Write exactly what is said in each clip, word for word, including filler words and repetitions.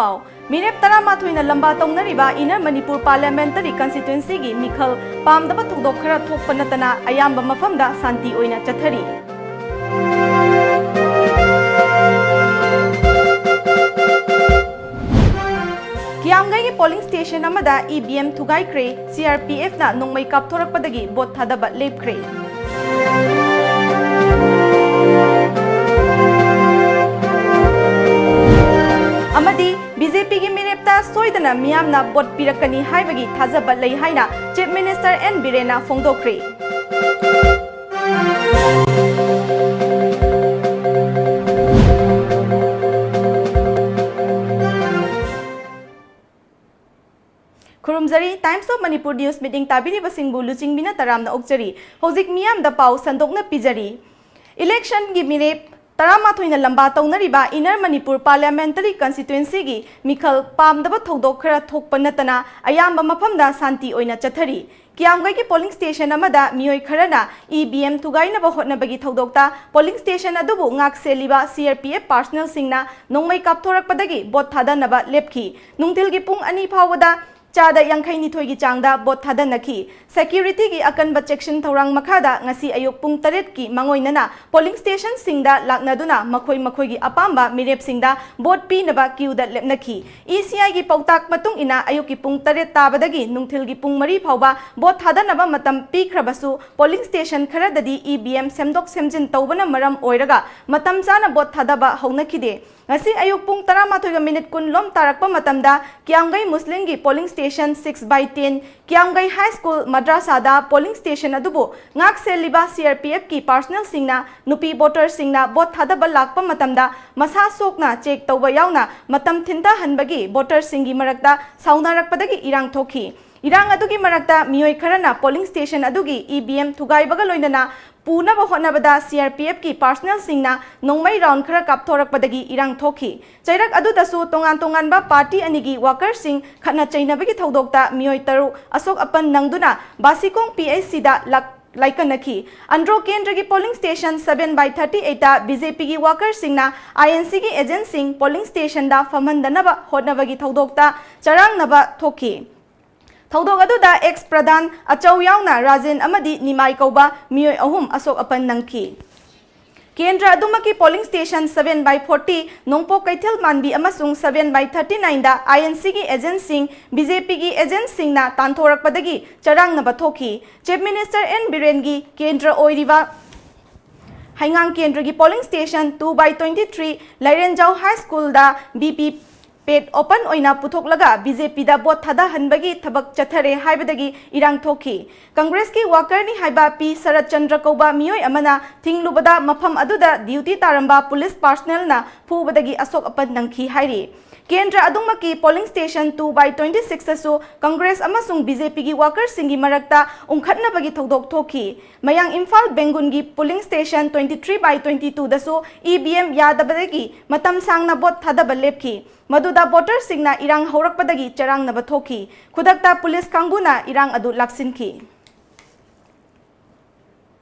ꯄꯥꯎ꯫ ꯃꯤꯔꯦꯞ ꯇꯔꯥꯃꯥꯊꯣꯏꯅ ꯂꯝꯕꯥ ꯇꯧꯅꯔꯤꯕ Inner Manipur Parliamentary Constituencyꯒꯤ ꯃꯤꯈꯜ ꯄꯥꯝꯗꯕ ꯊꯧꯗꯣꯛ ꯈꯔ ꯊꯣꯛꯄ ꯅꯠꯇꯅ ꯑꯌꯥꯝꯕ ꯃꯐꯝꯗ ꯁꯥꯟꯇꯤ ꯑꯣꯏꯅ ꯆꯠꯊꯔꯤ꯫ ꯀꯤꯌꯥꯝꯒꯩꯒꯤ polling station ꯑꯃꯗ E V M ꯊꯨꯒꯥꯏꯈ꯭ꯔꯦ, C R P Fꯅ ꯅꯣꯡꯃꯩ ꯀꯥꯞꯊꯣꯔꯛꯄꯗꯒꯤ vote ꯊꯥꯗꯕ ꯂꯦꯞꯈ꯭ꯔꯦ꯫ ꯑꯃꯗꯤ B J Pꯒꯤ ꯃꯤꯔꯦꯞꯇ ꯁꯣꯏꯗꯅ ꯃꯤꯌꯥꯝꯅ vote ꯄꯤꯔꯛꯀꯅꯤ ꯍꯥꯏꯕꯒꯤ ꯊꯥꯖꯕ ꯂꯩ ꯍꯥꯏꯅ Chief Minister N Birenꯅ ꯐꯣꯡꯗꯣꯛꯈ꯭ꯔꯦ꯫ ꯈꯨꯔꯨꯝꯖꯔꯤ꯫ Times of Manipur News meeting ꯇꯥꯕꯤꯔꯤꯕꯁꯤꯡꯕꯨ ꯂꯨꯆꯤꯡꯕꯤꯅ ꯇꯔꯥꯝꯅ ꯑꯣꯛꯆꯔꯤ꯫ ꯍꯧꯖꯤꯛ ꯃꯤꯌꯥꯝꯗ ꯄꯥꯎ ꯁꯟꯗꯣꯛꯅ ꯄꯤꯖꯔꯤ꯫ Electionꯒꯤ ꯃꯤꯔꯦꯞ ꯇꯔꯥꯃꯥꯊꯣꯏꯅ ꯂꯝꯕꯥ ꯇꯧꯅꯔꯤꯕ Inner Manipur Parliamentary Constituencyꯒꯤ ꯃꯤꯈꯜ ꯄꯥꯝꯗꯕ ꯊꯧꯗꯣꯛ ꯈꯔ ꯊꯣꯛꯄ ꯅꯠꯇꯅ ꯑꯌꯥꯝꯕ ꯃꯐꯝꯗ ꯁꯥꯟꯇꯤ ꯑꯣꯏꯅ ꯆꯠꯊꯔꯤ꯫ ꯀꯤꯌꯥꯝꯒꯩꯒꯤ polling station ꯑꯃꯗ ꯃꯤꯑꯣꯏ ꯈꯔꯅ E V M ꯊꯨꯒꯥꯏꯅꯕ ꯍꯣꯠꯅꯕꯒꯤ ꯊꯧꯗꯣꯛꯇ polling station ꯑꯗꯨꯕꯨ ꯉꯥꯛ ꯁꯦꯜꯂꯤꯕ C R P F personnelꯁꯤꯡꯅ ꯅꯣꯡꯃꯩ ꯀꯥꯞꯊꯣꯔꯛꯄꯗꯒꯤ vote ꯊꯥꯗꯅꯕ ꯂꯦꯞꯈꯤ꯫ ꯅꯨꯡꯊꯤꯜꯒꯤ ꯄꯨꯡ ꯑꯅꯤ ꯐꯥꯎꯕꯗ ꯆꯥꯗ ꯌꯥꯡꯈꯩ ꯅꯤꯊꯣꯏꯒꯤ ꯆꯥꯡꯗ vote ꯊꯥꯗꯅꯈꯤ꯫ Securityꯒꯤ ꯑꯀꯟꯕ ꯆꯦꯛꯁꯤꯟ ꯊꯧꯔꯥꯡ ꯃꯈꯥꯗ ꯉꯁꯤ ꯑꯌꯨꯛ ꯄꯨꯡ ꯇꯔꯦꯠꯀꯤ ꯃꯥꯡꯑꯣꯏꯅꯅ polling stationꯁꯤꯡꯗ ꯂꯥꯛꯅꯗꯨꯅ ꯃꯈꯣꯏ ꯃꯈꯣꯏꯒꯤ ꯑꯄꯥꯝꯕ ꯃꯤꯔꯦꯞꯁꯤꯡꯗ vote ꯄꯤꯅꯕ queueꯗ ꯂꯦꯞꯅꯈꯤ꯫ E C Iꯒꯤ ꯄꯥꯎꯇꯥꯛ ꯃꯇꯨꯡ ꯏꯟꯅ ꯑꯌꯨꯛꯀꯤ ꯄꯨꯡ ꯇꯔꯦꯠ ꯇꯥꯕꯗꯒꯤ ꯅꯨꯡꯊꯤꯜꯒꯤ ꯄꯨꯡ ꯃꯔꯤ ꯐꯥꯎꯕ vote ꯊꯥꯗꯅꯕ ꯃꯇꯝ ꯄꯤꯈ꯭ꯔꯕꯁꯨ polling station ꯈꯔꯗꯗꯤ E V M ꯁꯦꯝꯗꯣꯛ ꯁꯦꯝꯖꯤꯟ ꯇꯧꯕꯅ ꯃꯔꯝ ꯑꯣꯏꯔꯒ ꯃꯇꯝ ꯆꯥꯅ vote ꯊꯥꯗꯕ ꯍꯧꯅꯈꯤꯗꯦ꯫ ꯉꯁꯤ ꯑꯌꯨꯛ ꯄꯨꯡ ꯇꯔꯥꯃꯥꯊꯣꯏꯒ minute ꯀꯨꯟ ꯂꯣꯝ ꯇꯥꯔꯛꯄ ꯃꯇꯝꯗ ꯀꯤꯌꯥꯝꯒꯩ ꯃꯨꯁꯂꯤꯝꯒꯤ polling station six by ten, ꯀꯤꯌꯥꯝꯒꯩ High School ꯃꯗ꯭ꯔꯥꯁꯥꯗ polling station ꯑꯗꯨꯕꯨ ꯉꯥꯛ ꯁꯦꯜꯂꯤꯕ C R P Fꯀꯤ personnelꯁꯤꯡꯅ ꯅꯨꯄꯤ voterꯁꯤꯡꯅ vote ꯊꯥꯗꯕ ꯂꯥꯛꯄ ꯃꯇꯝꯗ ꯃꯁꯥ ꯁꯣꯛꯅ check ꯇꯧꯕ ꯌꯥꯎꯅ ꯃꯇꯝ ꯊꯤꯟꯊꯍꯟꯕꯒꯤ voterꯁꯤꯡꯒꯤ ꯃꯔꯛꯇ ꯁꯥꯎꯅꯔꯛꯄꯗꯒꯤ ꯏꯔꯥꯡ ꯊꯣꯛꯈꯤ꯫ ꯏꯔꯥꯡ ꯑꯗꯨꯒꯤ ꯃꯔꯛꯇ ꯃꯤꯑꯣꯏ ꯈꯔꯅ polling station ꯑꯗꯨꯒꯤ E V M ꯊꯨꯒꯥꯏꯕꯒ ꯂꯣꯏꯅꯅ ꯄꯨꯅꯕ ꯍꯣꯠꯅꯕꯗ C R P Fꯀꯤ personnelꯁꯤꯡꯅ ꯅꯣꯡꯃꯩ round ꯈꯔ ꯀꯥꯞꯊꯣꯔꯛꯄꯗꯒꯤ ꯏꯔꯥꯡ ꯊꯣꯛꯈꯤ꯫ ꯆꯩꯔꯛ ꯑꯗꯨꯗꯁꯨ ꯇꯣꯉꯥꯟ ꯇꯣꯉꯥꯟꯕ party ꯑꯅꯤꯒꯤ workerꯁꯤꯡ ꯈꯠꯅ ꯆꯩꯅꯕꯒꯤ ꯊꯧꯗꯣꯛꯇ ꯃꯤꯑꯣꯏ ꯇꯔꯨꯛ ꯑꯁꯣꯛ ꯑꯄꯟ ꯅꯪꯗꯨꯅ ꯕꯥꯁꯤꯈꯣꯡ P H Cꯗ ꯂꯥꯛ-, ꯂꯥꯏꯀꯠꯅꯈꯤ꯫ ꯑꯟꯗ꯭ꯔꯣ ꯀꯦꯟꯗ꯭ꯔꯒꯤ polling station seven by thirty eight ꯇ BJP ꯒꯤ worker ꯁꯤꯡꯅ INC ꯒꯤ agent ꯁꯤꯡ polling station ꯗ ꯐꯝꯍꯟꯗꯅꯕ ꯍꯣꯠꯅꯕꯒꯤ ꯊꯧꯗꯣꯛꯇ ꯆꯔꯥꯡꯅꯕ ꯊꯣꯛꯈꯤ꯫ ꯊꯧꯗꯣꯛ ꯑꯗꯨꯗ ex ꯄ꯭ꯔꯙꯥꯟ ꯑꯆꯧ ꯌꯥꯎꯅ ꯔꯥꯖꯦꯟ ꯑꯃꯗꯤ ꯅꯤꯃꯥꯏ ꯀꯧꯕ ꯃꯤꯑꯣꯏ ꯑꯍꯨꯝ ꯑꯁꯣꯛ ꯑꯄꯟ ꯅꯪꯈꯤ꯫ ꯀꯦꯟꯗ꯭ꯔ ꯑꯗꯨꯃꯛꯀꯤ polling station seven by forty ꯅꯣꯡꯄꯣꯛ ꯀꯩꯊꯦꯜ ꯃꯥꯟꯕꯤ ꯑꯃꯁꯨꯡ seven by thirty nine the INC ꯒꯤ agent ꯁꯤꯡ BJP ꯒꯤ agent ꯁꯤꯡꯅ ꯇꯥꯟꯊꯣꯔꯛꯄꯗꯒꯤ ꯆꯔꯥꯡꯅꯕ ꯊꯣꯛꯈꯤ꯫ Chief Minister N ꯕꯤꯔꯦꯟꯒꯤ ꯀꯦꯟꯗ꯭ꯔ ꯑꯣꯏꯔꯤꯕ ꯍꯩꯉꯥꯡ ꯀꯦꯟꯗ꯭ꯔꯒꯤ polling station two by twenty three ꯂꯥꯏꯔꯦꯟꯖꯥꯎ High School the VVPAT open ꯑꯣꯏꯅ ꯄꯨꯊꯣꯛꯂꯒ BJP ꯗ vote ꯊꯥꯗꯍꯟꯕꯒꯤ ꯊꯕꯛ ꯆꯠꯊꯔꯦ ꯍꯥꯏꯕꯗꯒꯤ ꯏꯔꯥꯡ ꯊꯣꯛꯈꯤ꯫ ꯀꯪꯒ꯭ꯔꯦꯁꯀꯤ worker ꯅꯤ ꯍꯥꯏꯕ ꯄꯤ ꯁꯔꯠ ꯆꯟꯗ꯭ꯔ ꯀꯧꯕ ꯃꯤꯑꯣꯏ ꯑꯃꯅ ꯊꯤꯡꯂꯨꯕꯗ ꯃꯐꯝ ꯑꯗꯨꯗ duty ꯇꯥꯔꯝꯕ police personnel ꯅ ꯐꯨꯕꯗꯒꯤ ꯑꯁꯣꯛ ꯑꯄꯟ ꯅꯪꯈꯤ ꯍꯥꯏꯔꯤ꯫ ꯀꯦꯟꯗ꯭ꯔ ꯑꯗꯨꯃꯛꯀꯤ polling station two by twenty six ꯇꯁꯨ ꯀꯪꯒ꯭ꯔꯦꯁ ꯑꯃꯁꯨꯡ BJP ꯒꯤ worker ꯁꯤꯡꯒꯤ ꯃꯔꯛꯇ ꯎꯪꯈꯠꯅꯕꯒꯤ ꯊꯧꯗꯣꯛ ꯊꯣꯛꯈꯤ꯫ ꯃꯌꯥꯡ Imphal ꯕꯦꯡꯒꯨꯟꯒꯤ polling station twenty three by twenty two ꯗꯁꯨ EVM ꯌꯥꯗꯕꯗꯒꯤ ꯃꯇꯝ ꯁꯥꯡꯅ vote ꯊꯥꯗꯕ ꯂꯦꯞꯈꯤ꯫ ꯃꯗꯨꯗ voter ꯁꯤꯡꯅ ꯏꯔꯥꯡ ꯍꯧꯔꯛꯄꯗꯒꯤ ꯆꯔꯥꯡꯅꯕ ꯊꯣꯛꯈꯤ꯫ ꯈꯨꯗꯛꯇ police ꯀꯥꯡꯕꯨꯅ ꯏꯔꯥꯡ ꯑꯗꯨ ꯂꯥꯛꯁꯤꯟꯈꯤ꯫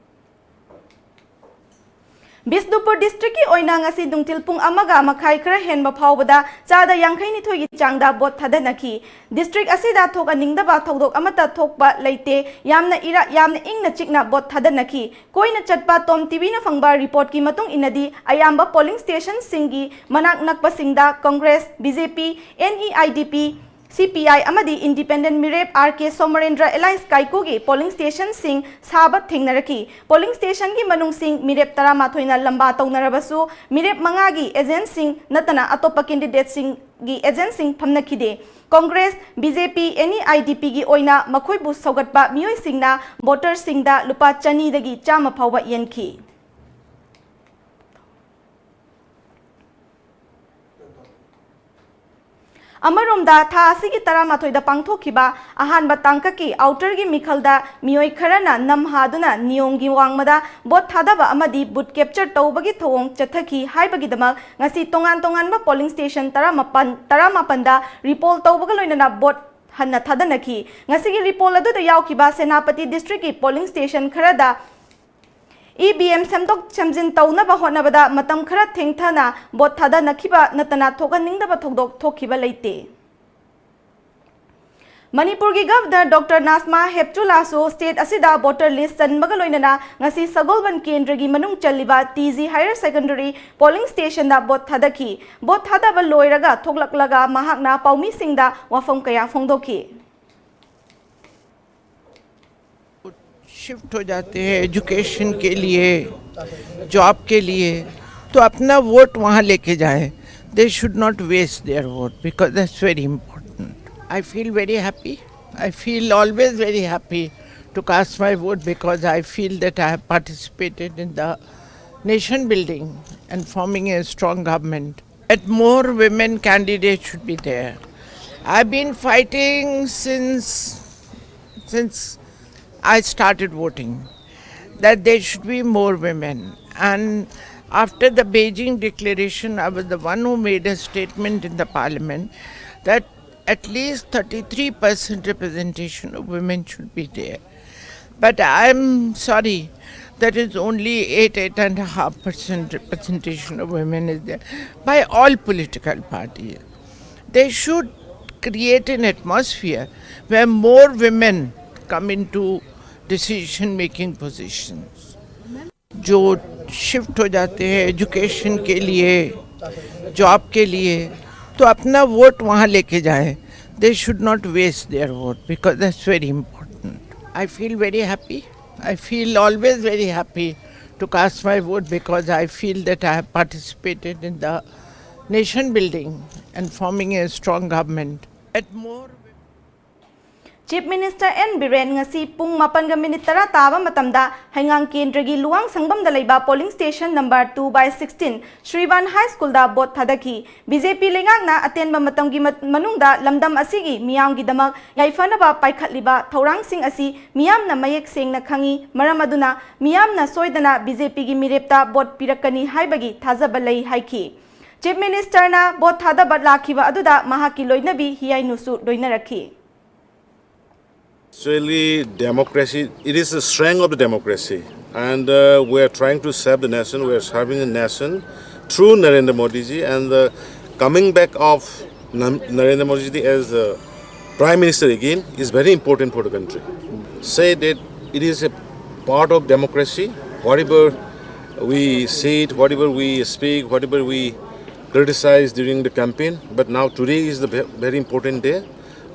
ꯕꯤꯁꯅꯨꯄꯨꯔ district ꯀꯤ ꯑꯣꯏꯅ ꯉꯁꯤ ꯅꯨꯡꯊꯤꯜ ꯄꯨꯡ ꯑꯃꯒ ꯃꯈꯥꯏ ꯈꯔ ꯍꯦꯟꯕ ꯐꯥꯎꯕꯗ ꯆꯥꯗ ꯌꯥꯡꯈꯩ ꯅꯤꯊꯣꯏꯒꯤ ꯆꯥꯡꯗ vote ꯊꯥꯗꯅꯈꯤ꯫ District ꯑꯁꯤꯗ ꯊꯣꯛꯍꯟꯅꯤꯡꯗꯕ ꯊꯧꯗꯣꯛ ꯑꯃꯠꯇ ꯊꯣꯛꯄ ꯂꯩꯇꯦ꯫ ꯌꯥꯝꯅ ꯏꯔꯥ-, ꯌꯥꯝꯅ ꯏꯪꯅ ꯆꯤꯛꯅ vote ꯊꯥꯗꯅꯈꯤ꯫ ꯀꯣꯏꯅ ꯆꯠꯄ Tom TV ꯅ ꯐꯪꯕ report ꯀꯤ ꯃꯇꯨꯡ ꯏꯟꯅꯗꯤ, ꯑꯌꯥꯝꯕ polling station ꯁꯤꯡꯒꯤ ꯃꯅꯥꯛ ꯅꯛꯄꯁꯤꯡꯗ ꯀꯪꯒ꯭ꯔꯦꯁ, BJP, NEIDP, CPI ꯑꯃꯗꯤ independent ꯃꯤꯔꯦꯞ R K ꯁꯣꯃꯔꯦꯟꯗ꯭ꯔ alias ꯀꯥꯏꯀꯨꯒꯤ polling station ꯁꯤꯡ ꯁꯥꯕ ꯊꯦꯡꯅꯔꯛꯈꯤ꯫ Polling station ꯒꯤ ꯃꯅꯨꯡꯁꯤꯡ ꯃꯤꯔꯦꯞ ꯇꯔꯥꯃꯥꯊꯣꯏꯅ ꯂꯝꯕꯥ ꯇꯧꯅꯔꯕꯁꯨ, ꯃꯤꯔꯦꯞ ꯃꯉꯥꯒꯤ agent ꯁꯤꯡ ꯅꯠꯇꯅ ꯑꯇꯣꯞꯄ candidate ꯁꯤꯡꯒꯤ agent ꯁꯤꯡ ꯐꯝꯅꯈꯤꯗꯦ꯫ ꯀꯪꯒ꯭ꯔꯦꯁ, BJP, NEIDP ꯒꯤ ꯑꯣꯏꯅ ꯃꯈꯣꯏꯕꯨ ꯁꯧꯒꯠꯄ ꯃꯤꯑꯣꯏꯁꯤꯡꯅ voter ꯁꯤꯡꯗ ꯂꯨꯄꯥ ꯆꯅꯤꯗꯒꯤ ꯆꯥꯝꯃ ꯐꯥꯎꯕ ꯌꯦꯟꯈꯤ꯫ ꯑꯃꯔꯣꯝꯗ, ꯊꯥ ꯑꯁꯤꯒꯤ ꯇꯔꯥꯃꯥꯊꯣꯏꯗ ꯄꯥꯡꯊꯣꯛꯈꯤꯕ ꯑꯍꯥꯟꯕ ꯇꯥꯡꯀꯛꯀꯤ outer ꯒꯤ ꯃꯤꯈꯜꯗ ꯃꯤꯑꯣꯏ ꯈꯔꯅ ꯅꯝꯍꯥꯗꯨꯅ ꯅꯤꯌꯣꯝꯒꯤ ꯋꯥꯡꯃꯗ vote ꯊꯥꯗꯕ ꯑꯃꯗꯤ booth capture ꯇꯧꯕꯒꯤ ꯊꯧꯑꯣꯡ ꯆꯠꯊꯈꯤ ꯍꯥꯏꯕꯒꯤꯗꯃꯛ ꯉꯁꯤ ꯇꯣꯉꯥꯟ ꯇꯣꯉꯥꯟꯕ polling station ꯇꯔꯥꯃꯥꯄꯟ, ꯇꯔꯥꯃꯥꯄꯟꯗ repoll ꯇꯧꯕꯒ ꯂꯣꯏꯅꯅ vote ꯍꯟꯅ ꯊꯥꯗꯅꯈꯤ꯫ ꯉꯁꯤꯒꯤ ꯔꯤꯄꯣꯜ ꯑꯗꯨꯗ ꯌꯥꯎꯈꯤꯕ ꯁꯦꯅꯥꯄꯇꯤ ꯗꯤꯁꯇ꯭ꯔꯤꯛꯀꯤ ꯄꯣꯂꯤꯡ ꯁ꯭ꯇꯦꯁꯟ ꯈꯔꯗ ꯏ ꯚꯤ ꯑꯦꯝ ꯁꯦꯝꯗꯣꯛ ꯁꯦꯝꯖꯤꯟ ꯇꯧꯅꯕ ꯍꯣꯠꯅꯕꯗ ꯃꯇꯝ ꯈꯔ ꯊꯦꯡꯊꯅ ꯚꯣꯠ ꯊꯥꯗꯅꯈꯤꯕ ꯅꯠꯇꯅ ꯊꯣꯛꯍꯟꯅꯤꯡꯗꯕ ꯊꯧꯗꯣꯛ ꯊꯣꯛꯈꯤꯕ ꯂꯩꯇꯦ꯫ ꯃꯅꯤꯄꯨꯔꯒꯤ ꯒꯚꯔꯅꯔ ꯗꯣꯛꯇꯔ ꯅꯥꯖꯃꯥ ꯍꯦꯞꯇꯨꯂꯥꯁꯨ ꯁ꯭ꯇꯦꯠ ꯑꯁꯤꯗ ꯚꯣꯇꯔ ꯂꯤꯁ ꯆꯟꯕꯒ ꯂꯣꯏꯅꯅ ꯉꯁꯤ ꯁꯒꯣꯜꯕꯟ ꯀꯦꯟꯗ꯭ꯔꯒꯤ ꯃꯅꯨꯡ ꯆꯜꯂꯤꯕ T G higher secondary polling ꯁ꯭ꯇꯦꯁꯟꯗ ꯚꯣꯠ ꯊꯥꯗꯈꯤ꯫ ꯚꯣꯠ ꯊꯥꯗꯕ ꯂꯣꯏꯔꯒ ꯊꯣꯛꯂꯛꯂꯒ ꯃꯍꯥꯛꯅ ꯄꯥꯎꯃꯤꯁꯤꯡꯗ ꯋꯥꯐꯝ ꯀꯌꯥ ꯐꯣꯡꯗꯣꯛꯈꯤ꯫ शिफ्ट हो जाते हैं एजुकेशन के लिए, जॉब के लिए, तो अपना वोट वहाँ लेके जाएं। They should not waste their vote because that's very important. I feel very happy. I feel always very happy to cast my vote because I feel that I have participated in the nation building and forming a strong government. That more women candidates should be there. I've been fighting since since I started voting that there should be more women. And after the Beijing declaration, I was the one who made a statement in the parliament that at least thirty-three percent representation of women should be there. But I'm sorry, that is only eight, eight and a half percent representation of women is there by all political parties. They should create an atmosphere where more women come into decision making positions. जो shift हो जाते हैं education के लिए, job के लिए, तो अपना वोट वहाँ लेके जाएं। They should not waste their vote because that's very important. I feel very happy. I feel always very happy to cast my vote because I feel that I have participated in the nation building and forming a strong government. That more Chief Minister N Biren ꯉꯁꯤ ꯄꯨꯡ ꯃꯥꯄꯟꯒ minute ꯇꯔꯥ ꯇꯥꯕ ꯃꯇꯝꯗ ꯍꯩꯉꯥꯡ ꯀꯦꯟꯗ꯭ꯔꯒꯤ ꯂꯨꯋꯥꯡ ꯁꯪꯕꯝꯗ ꯂꯩꯕ polling station number two by sixteen ꯁ꯭ꯔꯤꯕꯥꯟ ꯍꯥꯏ ꯁ꯭ꯀꯨꯜꯗ vote ꯊꯥꯗꯈꯤ꯫ B J ꯄꯤ ꯂꯩꯉꯥꯛꯅ ꯑꯇꯦꯟꯕ ꯃꯇꯝꯒꯤ ꯃ-, ꯃꯅꯨꯡꯗ ꯂꯝꯗꯝ ꯑꯁꯤꯒꯤ ꯃꯤꯌꯥꯝꯒꯤꯗꯃꯛ ꯌꯥꯏꯐꯅꯕ ꯄꯥꯏꯈꯠꯂꯤꯕ ꯊꯧꯔꯥꯡꯁꯤꯡ ꯑꯁꯤ ꯃꯤꯌꯥꯝꯅ ꯃꯌꯦꯛ ꯁꯦꯡꯅ ꯈꯪꯏ꯫ ꯃꯔꯝ ꯑꯗꯨꯅ ꯃꯤꯌꯥꯝꯅ ꯁꯣꯏꯗꯅ ꯕꯤ ꯖꯦ ꯄꯤꯒꯤ ꯃꯤꯔꯦꯞꯇ ꯚꯣꯠ ꯄꯤꯔꯛꯀꯅꯤ ꯍꯥꯏꯕꯒꯤ ꯊꯥꯖꯕ ꯂꯩ ꯍꯥꯏꯈꯤ꯫ Chief Minister ꯅ ꯚꯣꯠ ꯊꯥꯗꯕ ꯂꯥꯛꯈꯤꯕ ꯑꯗꯨꯗ ꯃꯍꯥꯛꯀꯤ ꯂꯣꯏꯅꯕꯤ ꯍꯤꯌꯥꯏꯅꯨꯁꯨ ꯂꯣꯏꯅꯔꯛꯈꯤ꯫ Actually, democracy, it is the strength of the democracy. And uh, we are trying to serve the nation, we are serving the nation through Narendra Modi ji. And the coming back of Nam- Narendra Modi ji as the Prime Minister again is very important for the country. Say that it is a part of democracy. Whatever we say it, whatever we speak, whatever we criticize during the campaign, but now today is the ve- very important day.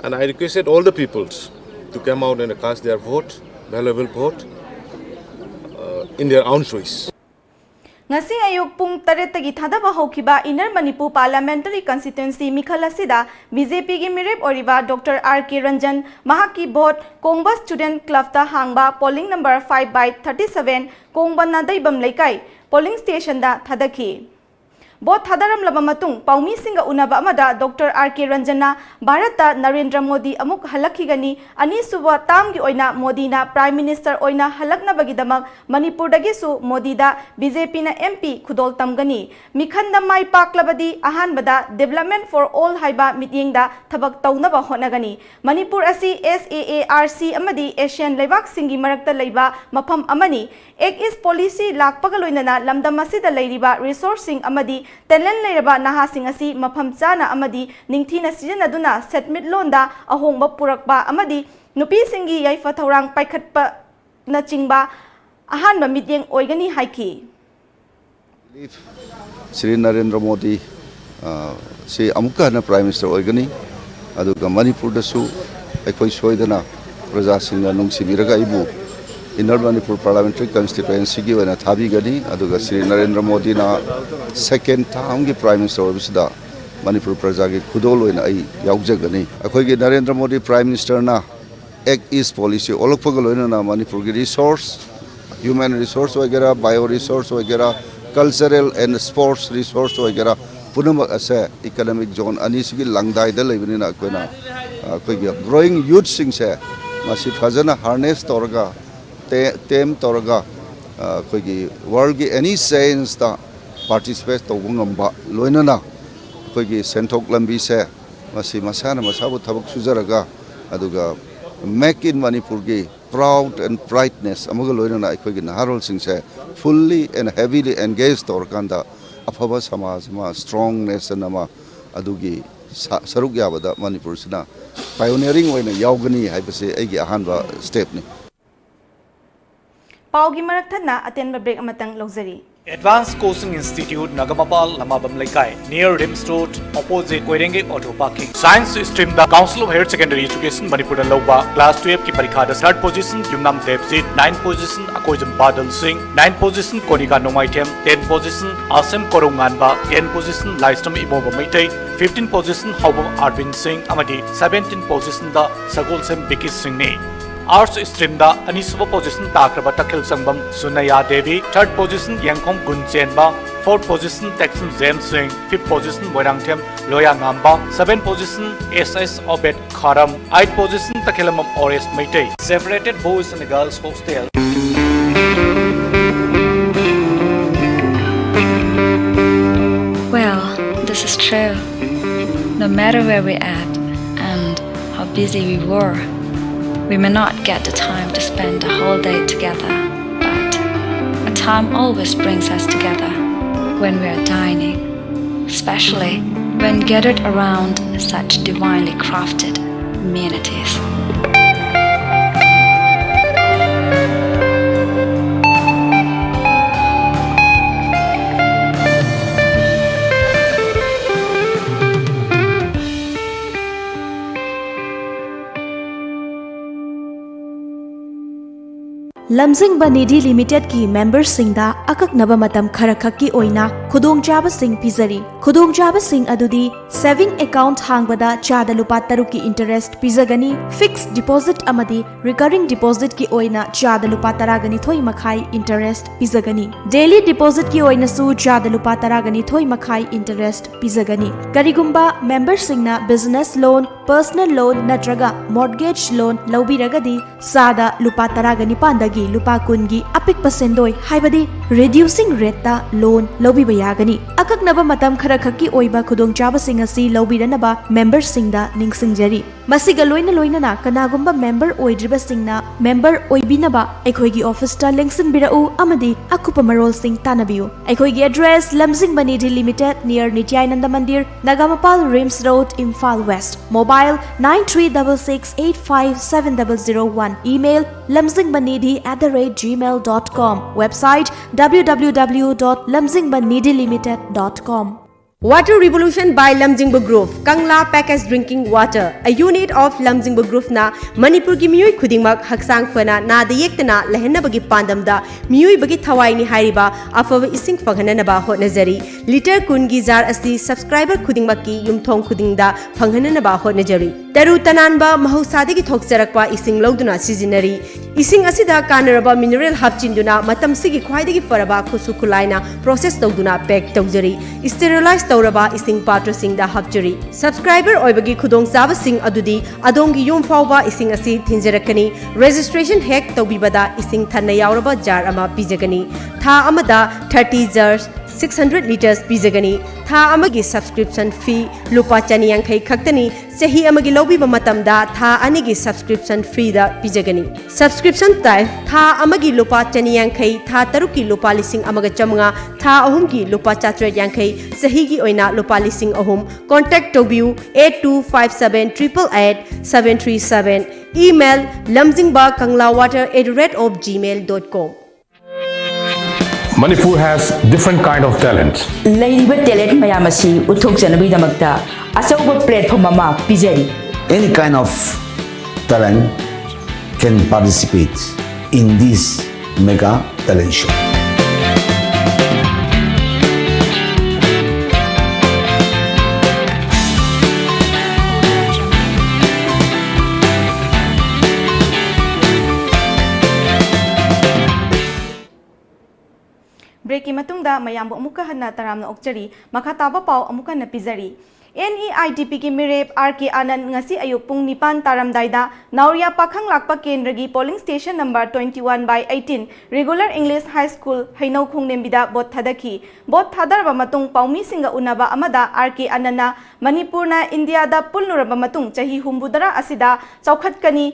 And I requested all the peoples to come out and cast their vote, valuable vote, uh, in their own choice. ꯉꯁꯤ ꯑꯌꯨꯛ ꯄꯨꯡ ꯇꯔꯦꯠꯇꯒꯤ ꯊꯥꯗꯕ ꯍꯧꯈꯤꯕ Inner Manipur Parliamentary Constituency ꯃꯤꯈꯜ ꯑꯁꯤꯗ BJPꯒꯤ ꯃꯤꯔꯦꯞ ꯑꯣꯏꯔꯤꯕ Doctor R K Ranjan ꯃꯍꯥꯛꯀꯤ ꯚꯣꯠ ꯀꯣꯡꯕ Student Clubꯇ ꯍꯥꯡꯕ Polling Number five by thirty seven ꯀꯣꯡꯕ ꯅꯥꯗꯩꯕꯝ ꯂꯩꯀꯥꯏ Polling Stationꯗ ꯊꯥꯗꯈꯤ꯫ ꯚꯣꯠ ꯊꯥꯗꯔꯝꯂꯕ ꯃꯇꯨꯡ ꯄꯥꯎꯃꯤꯁꯤꯡꯒ ꯎꯅꯕ ꯑꯃꯗ Doctor R K Ranjanꯅ ꯚꯥꯔꯠꯇ ꯅꯔꯦꯟꯗ꯭ꯔ ꯃꯣꯗꯤ ꯑꯃꯨꯛ ꯍꯜꯂꯛꯈꯤꯒꯅꯤ, ꯑꯅꯤꯁꯨꯕ termꯒꯤ ꯑꯣꯏꯅ ꯃꯣꯗꯤꯅ Prime Minister ꯑꯣꯏꯅ ꯍꯜꯂꯛꯅꯕꯒꯤꯗꯃꯛ ꯃꯅꯤꯄꯨꯔꯗꯒꯤꯁꯨ ꯃꯣꯗꯤꯗ BJPꯅ MP ꯈꯨꯗꯣꯜ ꯇꯝꯒꯅꯤ꯫ ꯃꯤꯈꯟꯗ ꯃꯥꯏ ꯄꯥꯛꯂꯕꯗꯤ ꯑꯍꯥꯟꯕꯗ Development for All ꯍꯥꯏꯕ ꯃꯤꯠꯌꯦꯡꯗ ꯊꯕꯛ ꯇꯧꯅꯕ ꯍꯣꯠꯅꯒꯅꯤ꯫ ꯃꯅꯤꯄꯨꯔ ꯑꯁꯤ SAARC ꯑꯃꯗꯤ ASEAN ꯂꯩꯕꯥꯛꯁꯤꯡꯒꯤ ꯃꯔꯛꯇ ꯂꯩꯕ ꯃꯐꯝ ꯑꯃꯅꯤ꯫ Act East Policy ꯂꯥꯛꯄꯒ ꯂꯣꯏꯅꯅ ꯂꯝꯗꯝ ꯑꯁꯤꯗ ꯂꯩꯔꯤꯕ resourceꯁꯤꯡ ꯑꯃꯗꯤ talent ꯂꯩꯔꯕ ꯅꯍꯥꯁꯤꯡ ꯑꯁꯤ ꯃꯐꯝ ꯆꯥꯅ ꯑꯃꯗꯤ ꯅꯤꯡꯊꯤꯅ ꯁꯤꯖꯤꯟꯅꯗꯨꯅ ꯁꯦꯟꯃꯤꯠꯂꯣꯟꯗ ꯑꯍꯣꯡꯕ ꯄꯨꯔꯛꯄ ꯑꯃꯗꯤ ꯅꯨꯄꯤꯁꯤꯡꯒꯤ ꯌꯥꯏꯐ ꯊꯧꯔꯥꯡ ꯄꯥꯏꯈꯠꯄꯅꯆꯤꯡꯕ ꯑꯍꯥꯟꯕ ꯃꯤꯠꯌꯦꯡ ꯑꯣꯏꯒꯅꯤ ꯍꯥꯏꯈꯤ꯫ ꯁ꯭ꯔꯤ ꯅꯔꯦꯟꯗ꯭ꯔ ꯃꯣꯗꯤ ꯑ, ꯁꯤ ꯑꯃꯨꯛꯀ ꯍꯟꯅ Prime Minister ꯑꯣꯏꯒꯅꯤ꯫ ꯑꯗꯨꯒ ꯃꯅꯤꯄꯨꯔꯗꯁꯨ ꯑꯩꯈꯣꯏ ꯁꯣꯏꯗꯅ ꯄ꯭ꯔꯖꯥꯁꯤꯡꯅ ꯅꯨꯡꯁꯤꯕꯤꯔꯒ ꯑꯩꯕꯨ Inner Manipur Parliamentary Constituencyꯒꯤ ꯑꯣꯏꯅ ꯊꯥꯕꯤꯒꯅꯤ꯫ ꯑꯗꯨꯒ ꯁ꯭ꯔꯤ ꯅꯔꯦꯟꯗ꯭ꯔ ꯃꯣꯗꯤꯅ second termꯒꯤ Prime Minister ꯑꯣꯏꯕꯁꯤꯗ ꯃꯅꯤꯄꯨꯔ ꯄ꯭ꯔꯖꯥꯒꯤ ꯈꯨꯗꯣꯜ ꯑꯣꯏꯅ ꯑꯩ ꯌꯥꯎꯖꯒꯅꯤ꯫ ꯑꯩꯈꯣꯏꯒꯤ Narendra Modi Prime Ministerꯅ Act East Policy ꯑꯣꯜꯂꯛꯄꯒ ꯂꯣꯏꯅꯅ ꯃꯅꯤꯄꯨꯔꯒꯤ resource, human resource ꯑꯣꯏꯒꯦꯔꯥ, bio resource ꯑꯣꯏꯒꯦꯔꯥ, cultural and sports resource ꯑꯣꯏꯒꯦꯔꯥ, ꯄꯨꯝꯅꯃꯛ ꯑꯁꯦ economic zone ꯑꯅꯤꯁꯤꯒꯤ ꯂꯪꯗꯥꯏꯗ ꯂꯩꯕꯅꯤꯅ ꯑꯩꯈꯣꯏꯅ, ꯑ, ꯑꯩꯈꯣꯏꯒꯤ growing youthꯁꯤꯡꯁꯦ ꯃꯁꯤ ꯐꯖꯅ harness ꯇꯧꯔꯒ, ꯇꯦ- tame ꯇꯧꯔꯒ, ꯑ, ꯑꯩꯈꯣꯏꯒꯤ worldꯒꯤ any changeꯇ participate ꯇꯧꯕ ꯉꯝꯕ, ꯂꯣꯏꯅꯅ ꯑꯩꯈꯣꯏꯒꯤ ꯁꯦꯟꯊꯣꯛ ꯂꯝꯕꯤꯁꯦ ꯃꯁꯤ ꯃꯁꯥꯅ ꯃꯁꯥꯕꯨ ꯊꯕꯛ ꯁꯨꯖꯔꯒ, ꯑꯗꯨꯒ Make in Manipurꯒꯤ proud and prideness ꯑꯃꯒ ꯂꯣꯏꯅꯅ ꯑꯩꯈꯣꯏꯒꯤ ꯅꯍꯥꯔꯣꯜꯁꯤꯡꯁꯦ fully and heavily engage ꯇꯧꯔꯀꯥꯟꯗ ꯑꯐꯕ ꯁꯃꯥꯖ ꯑꯃ, strong nation ꯑꯃ ꯑꯗꯨꯒꯤ ꯁ- ꯁꯔꯨꯛ ꯌꯥꯕꯗ ꯃꯅꯤꯄꯨꯔꯁꯤꯅ pioneering ꯑꯣꯏꯅ ꯌꯥꯎꯒꯅꯤ ꯍꯥꯏꯕꯁꯦ ꯑꯩꯒꯤ ꯑꯍꯥꯟꯕ stepꯅꯤ꯫ ꯄꯥꯎꯒꯤ ꯃꯔꯛ ꯊꯠꯅ ꯑꯇꯦꯟꯕ break ꯑꯃꯇꯪ ꯂꯧꯖꯔꯤ꯫ Advanced Coaching Institute, ꯅꯒꯃꯄꯥꯜ, ꯂꯃꯥꯕꯝ ꯂꯩꯀꯥꯏ, near Rims Road, opposite ꯀꯣꯏꯔꯦꯡꯒꯩ Auto Parking. Science streamꯗ Council of Higher Secondary Education ꯃꯅꯤꯄꯨꯔꯗ ꯂꯧꯕ class twelveꯀꯤ ꯄꯔꯤꯈꯥꯗ third position ꯌꯨꯝꯅꯥꯝ ꯗꯦꯕꯖꯤꯠ, ninth position ꯑꯀꯣꯏꯖꯝ ꯕꯥꯗꯜ ꯁꯤꯡ, ninth position ꯀꯣꯅꯤꯀꯥ ꯅꯣꯡꯃꯥꯏꯊꯦꯝ, tenth position ꯑꯁꯦꯝ ꯀꯣꯔꯧ ꯉꯥꯟꯕ, tenth position ꯂꯥꯏꯁ꯭ꯔꯝ ꯏꯕꯣꯝꯕ ꯃꯩꯇꯩ, fifteenth position ꯍꯥꯎꯕꯝ ꯑꯥꯔꯕꯤꯟ ꯁꯤꯡ ꯑꯃꯗꯤ seventeenth positionꯗ ꯁꯒꯣꯜꯁꯦꯝ ꯕꯤꯀꯤ ꯁꯤꯡꯅꯤ꯫ Arts streamꯗ ꯑꯅꯤꯁꯨꯕ position ꯇꯥꯈ꯭ꯔꯕ ꯇꯈꯦꯜ ꯆꯪꯕꯝ ꯁꯨꯅꯌꯥ Devi, third position Yengkhom Gunchenba, fourth position Teksam James Singh, fifth position Moirangthem Loya Ngamba, seventh position S S Obed Kharam, eighth position Takhellambam Oresh Meitei. Separated boys and girls hostel. Well, this is true. No matter where we're at and how busy we were, we may not get the time to spend the whole day together, but a time always brings us together when we are dining, especially when gathered around such divinely crafted amenities. ꯂꯝꯖꯤꯡꯕ ꯅꯤꯙꯤ ꯂꯤꯃꯤꯇꯦꯗꯀꯤ ꯃꯦꯝꯕꯔꯁꯤꯡꯗ ꯑꯀꯛꯅꯕ ꯃꯇꯝ ꯈꯔꯈꯛꯀꯤ ꯑꯣꯏꯅ ꯈꯨꯗꯣꯡꯆꯥꯕꯁꯤꯡ ꯄꯤꯖꯔꯤ꯫ ꯈꯨꯗꯣꯡꯆꯥꯕꯁꯤꯡ ꯑꯗꯨꯗꯤ saving account ꯍꯥꯡꯕꯗ ꯆꯥꯗ ꯂꯨꯄꯥ ꯇꯔꯨꯛꯀꯤ interest ꯄꯤꯖꯒꯅꯤ, fixed deposit ꯑꯃꯗꯤ recurring depositꯀꯤ ꯑꯣꯏꯅ ꯆꯥꯗ ꯂꯨꯄꯥ ꯇꯔꯥꯒ ꯅꯤꯊꯣꯏ ꯃꯈꯥꯏ interest ꯄꯤꯖꯒꯅꯤ꯫ Daily depositꯀꯤ ꯑꯣꯏꯅꯁꯨ ꯆꯥꯗ ꯂꯨꯄꯥ ꯇꯔꯥꯒ ꯅꯤꯊꯣꯏ ꯃꯈꯥꯏ interest ꯄꯤꯖꯒꯅꯤ꯫ ꯀꯔꯤꯒꯨꯝꯕ ꯃꯦꯝꯕꯔꯁꯤꯡꯅ business loan, personal loan ꯅꯠꯇ꯭ꯔꯒ mortgage loan ꯂꯧꯕꯤꯔꯒꯗꯤ ꯆꯥꯗ ꯂꯨꯄꯥ ꯇꯔꯥꯒ ꯅꯤꯄꯥꯟꯗꯒꯤ ꯂꯨꯄꯥ ꯀꯨꯟꯒꯤ ꯑꯄꯤꯛꯄ ꯁꯦꯟꯗꯣꯏ ꯍꯥꯏꯕꯗꯤ reducing rateꯇ loan ꯂꯧꯕꯤꯕ ꯌꯥꯒꯅꯤ꯫ ꯑꯀꯛꯅꯕ ꯃꯇꯝ ꯈꯔꯈꯛꯀꯤ ꯑꯣꯏꯕ ꯈꯨꯗꯣꯡꯆꯥꯕꯁꯤꯡ ꯑꯁꯤ ꯂꯧꯕꯤꯔꯅꯕ ꯃꯦꯝꯕꯔꯁꯤꯡꯗ ꯅꯤꯡꯁꯤꯡꯖꯔꯤ꯫ ꯃꯁꯤꯒ ꯂꯣꯏꯅ ꯂꯣꯏꯅꯅ ꯀꯅꯥꯒꯨꯝꯕ ꯃꯦꯝꯕꯔ ꯑꯣꯏꯗ꯭ꯔꯤꯕꯁꯤꯡꯅ ꯃꯦꯝꯕꯔ ꯑꯣꯏꯕꯤꯅꯕ ꯑꯩꯈꯣꯏꯒꯤ ꯑꯣꯐꯤꯁꯇ ꯂꯦꯡꯁꯤꯟꯕꯤꯔꯛꯎ ꯑꯃꯗꯤ ꯑꯀꯨꯞꯄ ꯃꯔꯣꯜꯁꯤꯡ ꯇꯥꯟꯅꯕꯤꯌꯨ꯫ ꯑꯩꯈꯣꯏꯒꯤ address, Lamjingba Nidhi Limited, near Nityanand Mandir, Nagamapal, RIMS road, Imphal west. Mobile nine three double six eight five seven double zero one. Email lamzingbanidhi at the rate gmail dot com. Website www dot lamzingbanidhilimited dot com. Water Revolution by Lamjingba Group, Kangla Packaged Drinking Water, a unit of Lamjingba Groupꯅ ꯃꯅꯤꯄꯨꯔꯒꯤ ꯃꯤꯑꯣꯏ ꯈꯨꯗꯤꯡꯃꯛ ꯍꯛꯆꯥꯡ ꯐꯅ ꯅꯥꯗ ꯌꯦꯛꯇꯅ ꯂꯩꯍꯟꯅꯕꯒꯤ ꯄꯥꯟꯗꯝꯗ ꯃꯤꯑꯣꯏꯕꯒꯤ ꯊꯋꯥꯏꯅꯤ ꯍꯥꯏꯔꯤꯕ ꯑꯐꯕ ꯏꯁꯤꯡ ꯐꯪꯍꯟꯅꯅꯕ ꯍꯣꯠꯅꯖꯔꯤ꯫ Litre ꯀꯨꯟꯒꯤ jar ꯑꯁꯤ subscriber ꯈꯨꯗꯤꯡꯃꯛꯀꯤ ꯌꯨꯝꯊꯣꯡ ꯈꯨꯗꯤꯡꯗ ꯐꯪꯍꯟꯅꯅꯕ ꯍꯣꯠꯅꯖꯔꯤ꯫ ꯇꯔꯨ ꯇꯅꯥꯟꯕ ꯃꯍꯧꯁꯥꯗꯒꯤ ꯊꯣꯛꯆꯔꯛꯄ ꯏꯁꯤꯡ ꯂꯧꯗꯨꯅ ꯁꯤꯖꯤꯟꯅꯔꯤ꯫ ꯏꯁꯤꯡ ꯑꯁꯤꯗ ꯀꯥꯟꯅꯔꯕ mineral ꯍꯥꯞꯆꯤꯟꯗꯨꯅ ꯃꯇꯝꯁꯤꯒꯤ ꯈ꯭ꯋꯥꯏꯗꯒꯤ ꯐꯔꯕ ꯈꯨꯠꯁꯨ ꯈꯨꯠꯂꯥꯏꯅ process ꯇꯧꯗꯨꯅ pack ꯇꯧꯖꯔꯤ꯫ Sterilize ꯇꯧꯔꯕ ꯏꯁꯤꯡ ꯄꯥꯇ꯭ꯔꯁꯤꯡꯗ ꯍꯥꯞꯆꯔꯤ꯫ Subscriber ꯑꯣꯏꯕꯒꯤ ꯈꯨꯗꯣꯡꯆꯥꯕꯁꯤꯡ ꯑꯗꯨꯗꯤ ꯑꯗꯣꯝꯒꯤ ꯌꯨꯝ ꯐꯥꯎꯕ ꯏꯁꯤꯡ ꯑꯁꯤ ꯊꯤꯟꯖꯔꯛꯀꯅꯤ꯫ Registration ꯍꯦꯛ ꯇꯧꯕꯤꯕꯗ ꯏꯁꯤꯡ ꯊꯟꯅ ꯌꯥꯎꯔꯕ jar ꯑꯃ ꯄꯤꯖꯒꯅꯤ꯫ ꯊꯥ ꯑꯃꯗ thirty jars, six hundred litres ꯄꯤꯖꯒꯅꯤ꯫ ꯊꯥ ꯑꯃꯒꯤ subscription fee ꯂꯨꯄꯥ ꯆꯅꯤ ꯌꯥꯡꯈꯩ ꯈꯛꯇꯅꯤ꯫ ꯆꯍꯤ ꯑꯃꯒꯤ ꯂꯧꯕꯤꯕ ꯃꯇꯝꯗ ꯊꯥ ꯑꯅꯤꯒꯤ subscription freeꯗ ꯄꯤꯖꯒꯅꯤ꯫ Subscription type: ꯊꯥ ꯑꯃꯒꯤ ꯂꯨꯄꯥ ꯆꯅꯤ ꯌꯥꯡꯈꯩ, ꯊꯥ ꯇꯔꯨꯛꯀꯤ ꯂꯨꯄꯥ ꯂꯤꯁꯤꯡ ꯑꯃꯒ ꯆꯥꯃꯉꯥ, ꯊꯥ ꯑꯍꯨꯝꯒꯤ ꯂꯨꯄꯥ ꯆꯥꯇ꯭ꯔꯦꯠ ꯌꯥꯡꯈꯩ, ꯆꯍꯤꯒꯤ ꯑꯣꯏꯅ ꯂꯨꯄꯥ ꯂꯤꯁꯤꯡ ꯑꯍꯨꯝ꯫ Contact ꯇꯧꯕꯤꯌꯨ eight two five seven triple eight seven three seven. Email: lamjingba kangla water at the rate of gmail dot com. Manipur has different kind of talents. ꯂꯩꯔꯤꯕ talent ꯃꯌꯥꯝ ꯑꯁꯤ ꯎꯠꯊꯣꯛꯆꯅꯕꯒꯤꯗꯃꯛꯇ ꯑꯆꯧꯕ platform ꯑꯃ ꯄꯤꯖꯔꯤ꯫ Any kind of talent can participate in this mega talent show. Breakꯀꯤ ꯃꯇꯨꯡꯗ ꯃꯌꯥꯝꯕꯨ ꯑꯃꯨꯛꯀ ꯍꯟꯅ ꯇꯔꯥꯝꯅ ꯑꯣꯛꯆꯔꯤ꯫ ꯃꯈꯥ ꯇꯥꯕ ꯄꯥꯎ ꯑꯃꯨꯛ ꯍꯟꯅ ꯄꯤꯖꯔꯤ꯫ ꯑꯦꯟ ꯏ ꯑꯥꯏ ꯗꯤ ꯄꯤꯒꯤ ꯃꯤꯔꯦꯞ ꯑꯥꯔ ꯀꯦ ꯑꯥꯅꯟ ꯉꯁꯤ ꯑꯌꯨꯛ ꯄꯨꯡ ꯅꯤꯄꯥꯟ ꯇꯥꯔꯝꯗꯥꯏꯗ ꯅꯥꯎꯔꯤꯌꯥ ꯄꯥꯈꯪ ꯂꯥꯛꯄ ꯀꯦꯟꯗ꯭ꯔꯒꯤ polling station number twenty one by eighteen Regular English High School ꯍꯩꯅꯧ ꯈꯣꯡꯂꯦꯝꯕꯤꯗ ꯚꯣꯠ ꯊꯥꯗꯈꯤ꯫ ꯚꯣꯠ ꯊꯥꯗꯔꯕ ꯃꯇꯨꯡ ꯄꯥꯎꯃꯤꯁꯤꯡꯒ ꯎꯅꯕ ꯑꯃꯗ ꯑꯥꯔ ꯀꯦ ꯑꯥꯅꯟꯅ ꯃꯅꯤꯄꯨꯔꯅ ꯏꯟꯗꯤꯌꯥꯗ ꯄꯨꯜꯂꯨꯔꯕ ꯃꯇꯨꯡ ꯆꯍꯤ ꯍꯨꯝꯐꯨꯇꯔꯥ ꯑꯁꯤꯗ ꯆꯥꯎꯈꯠꯀꯅꯤ,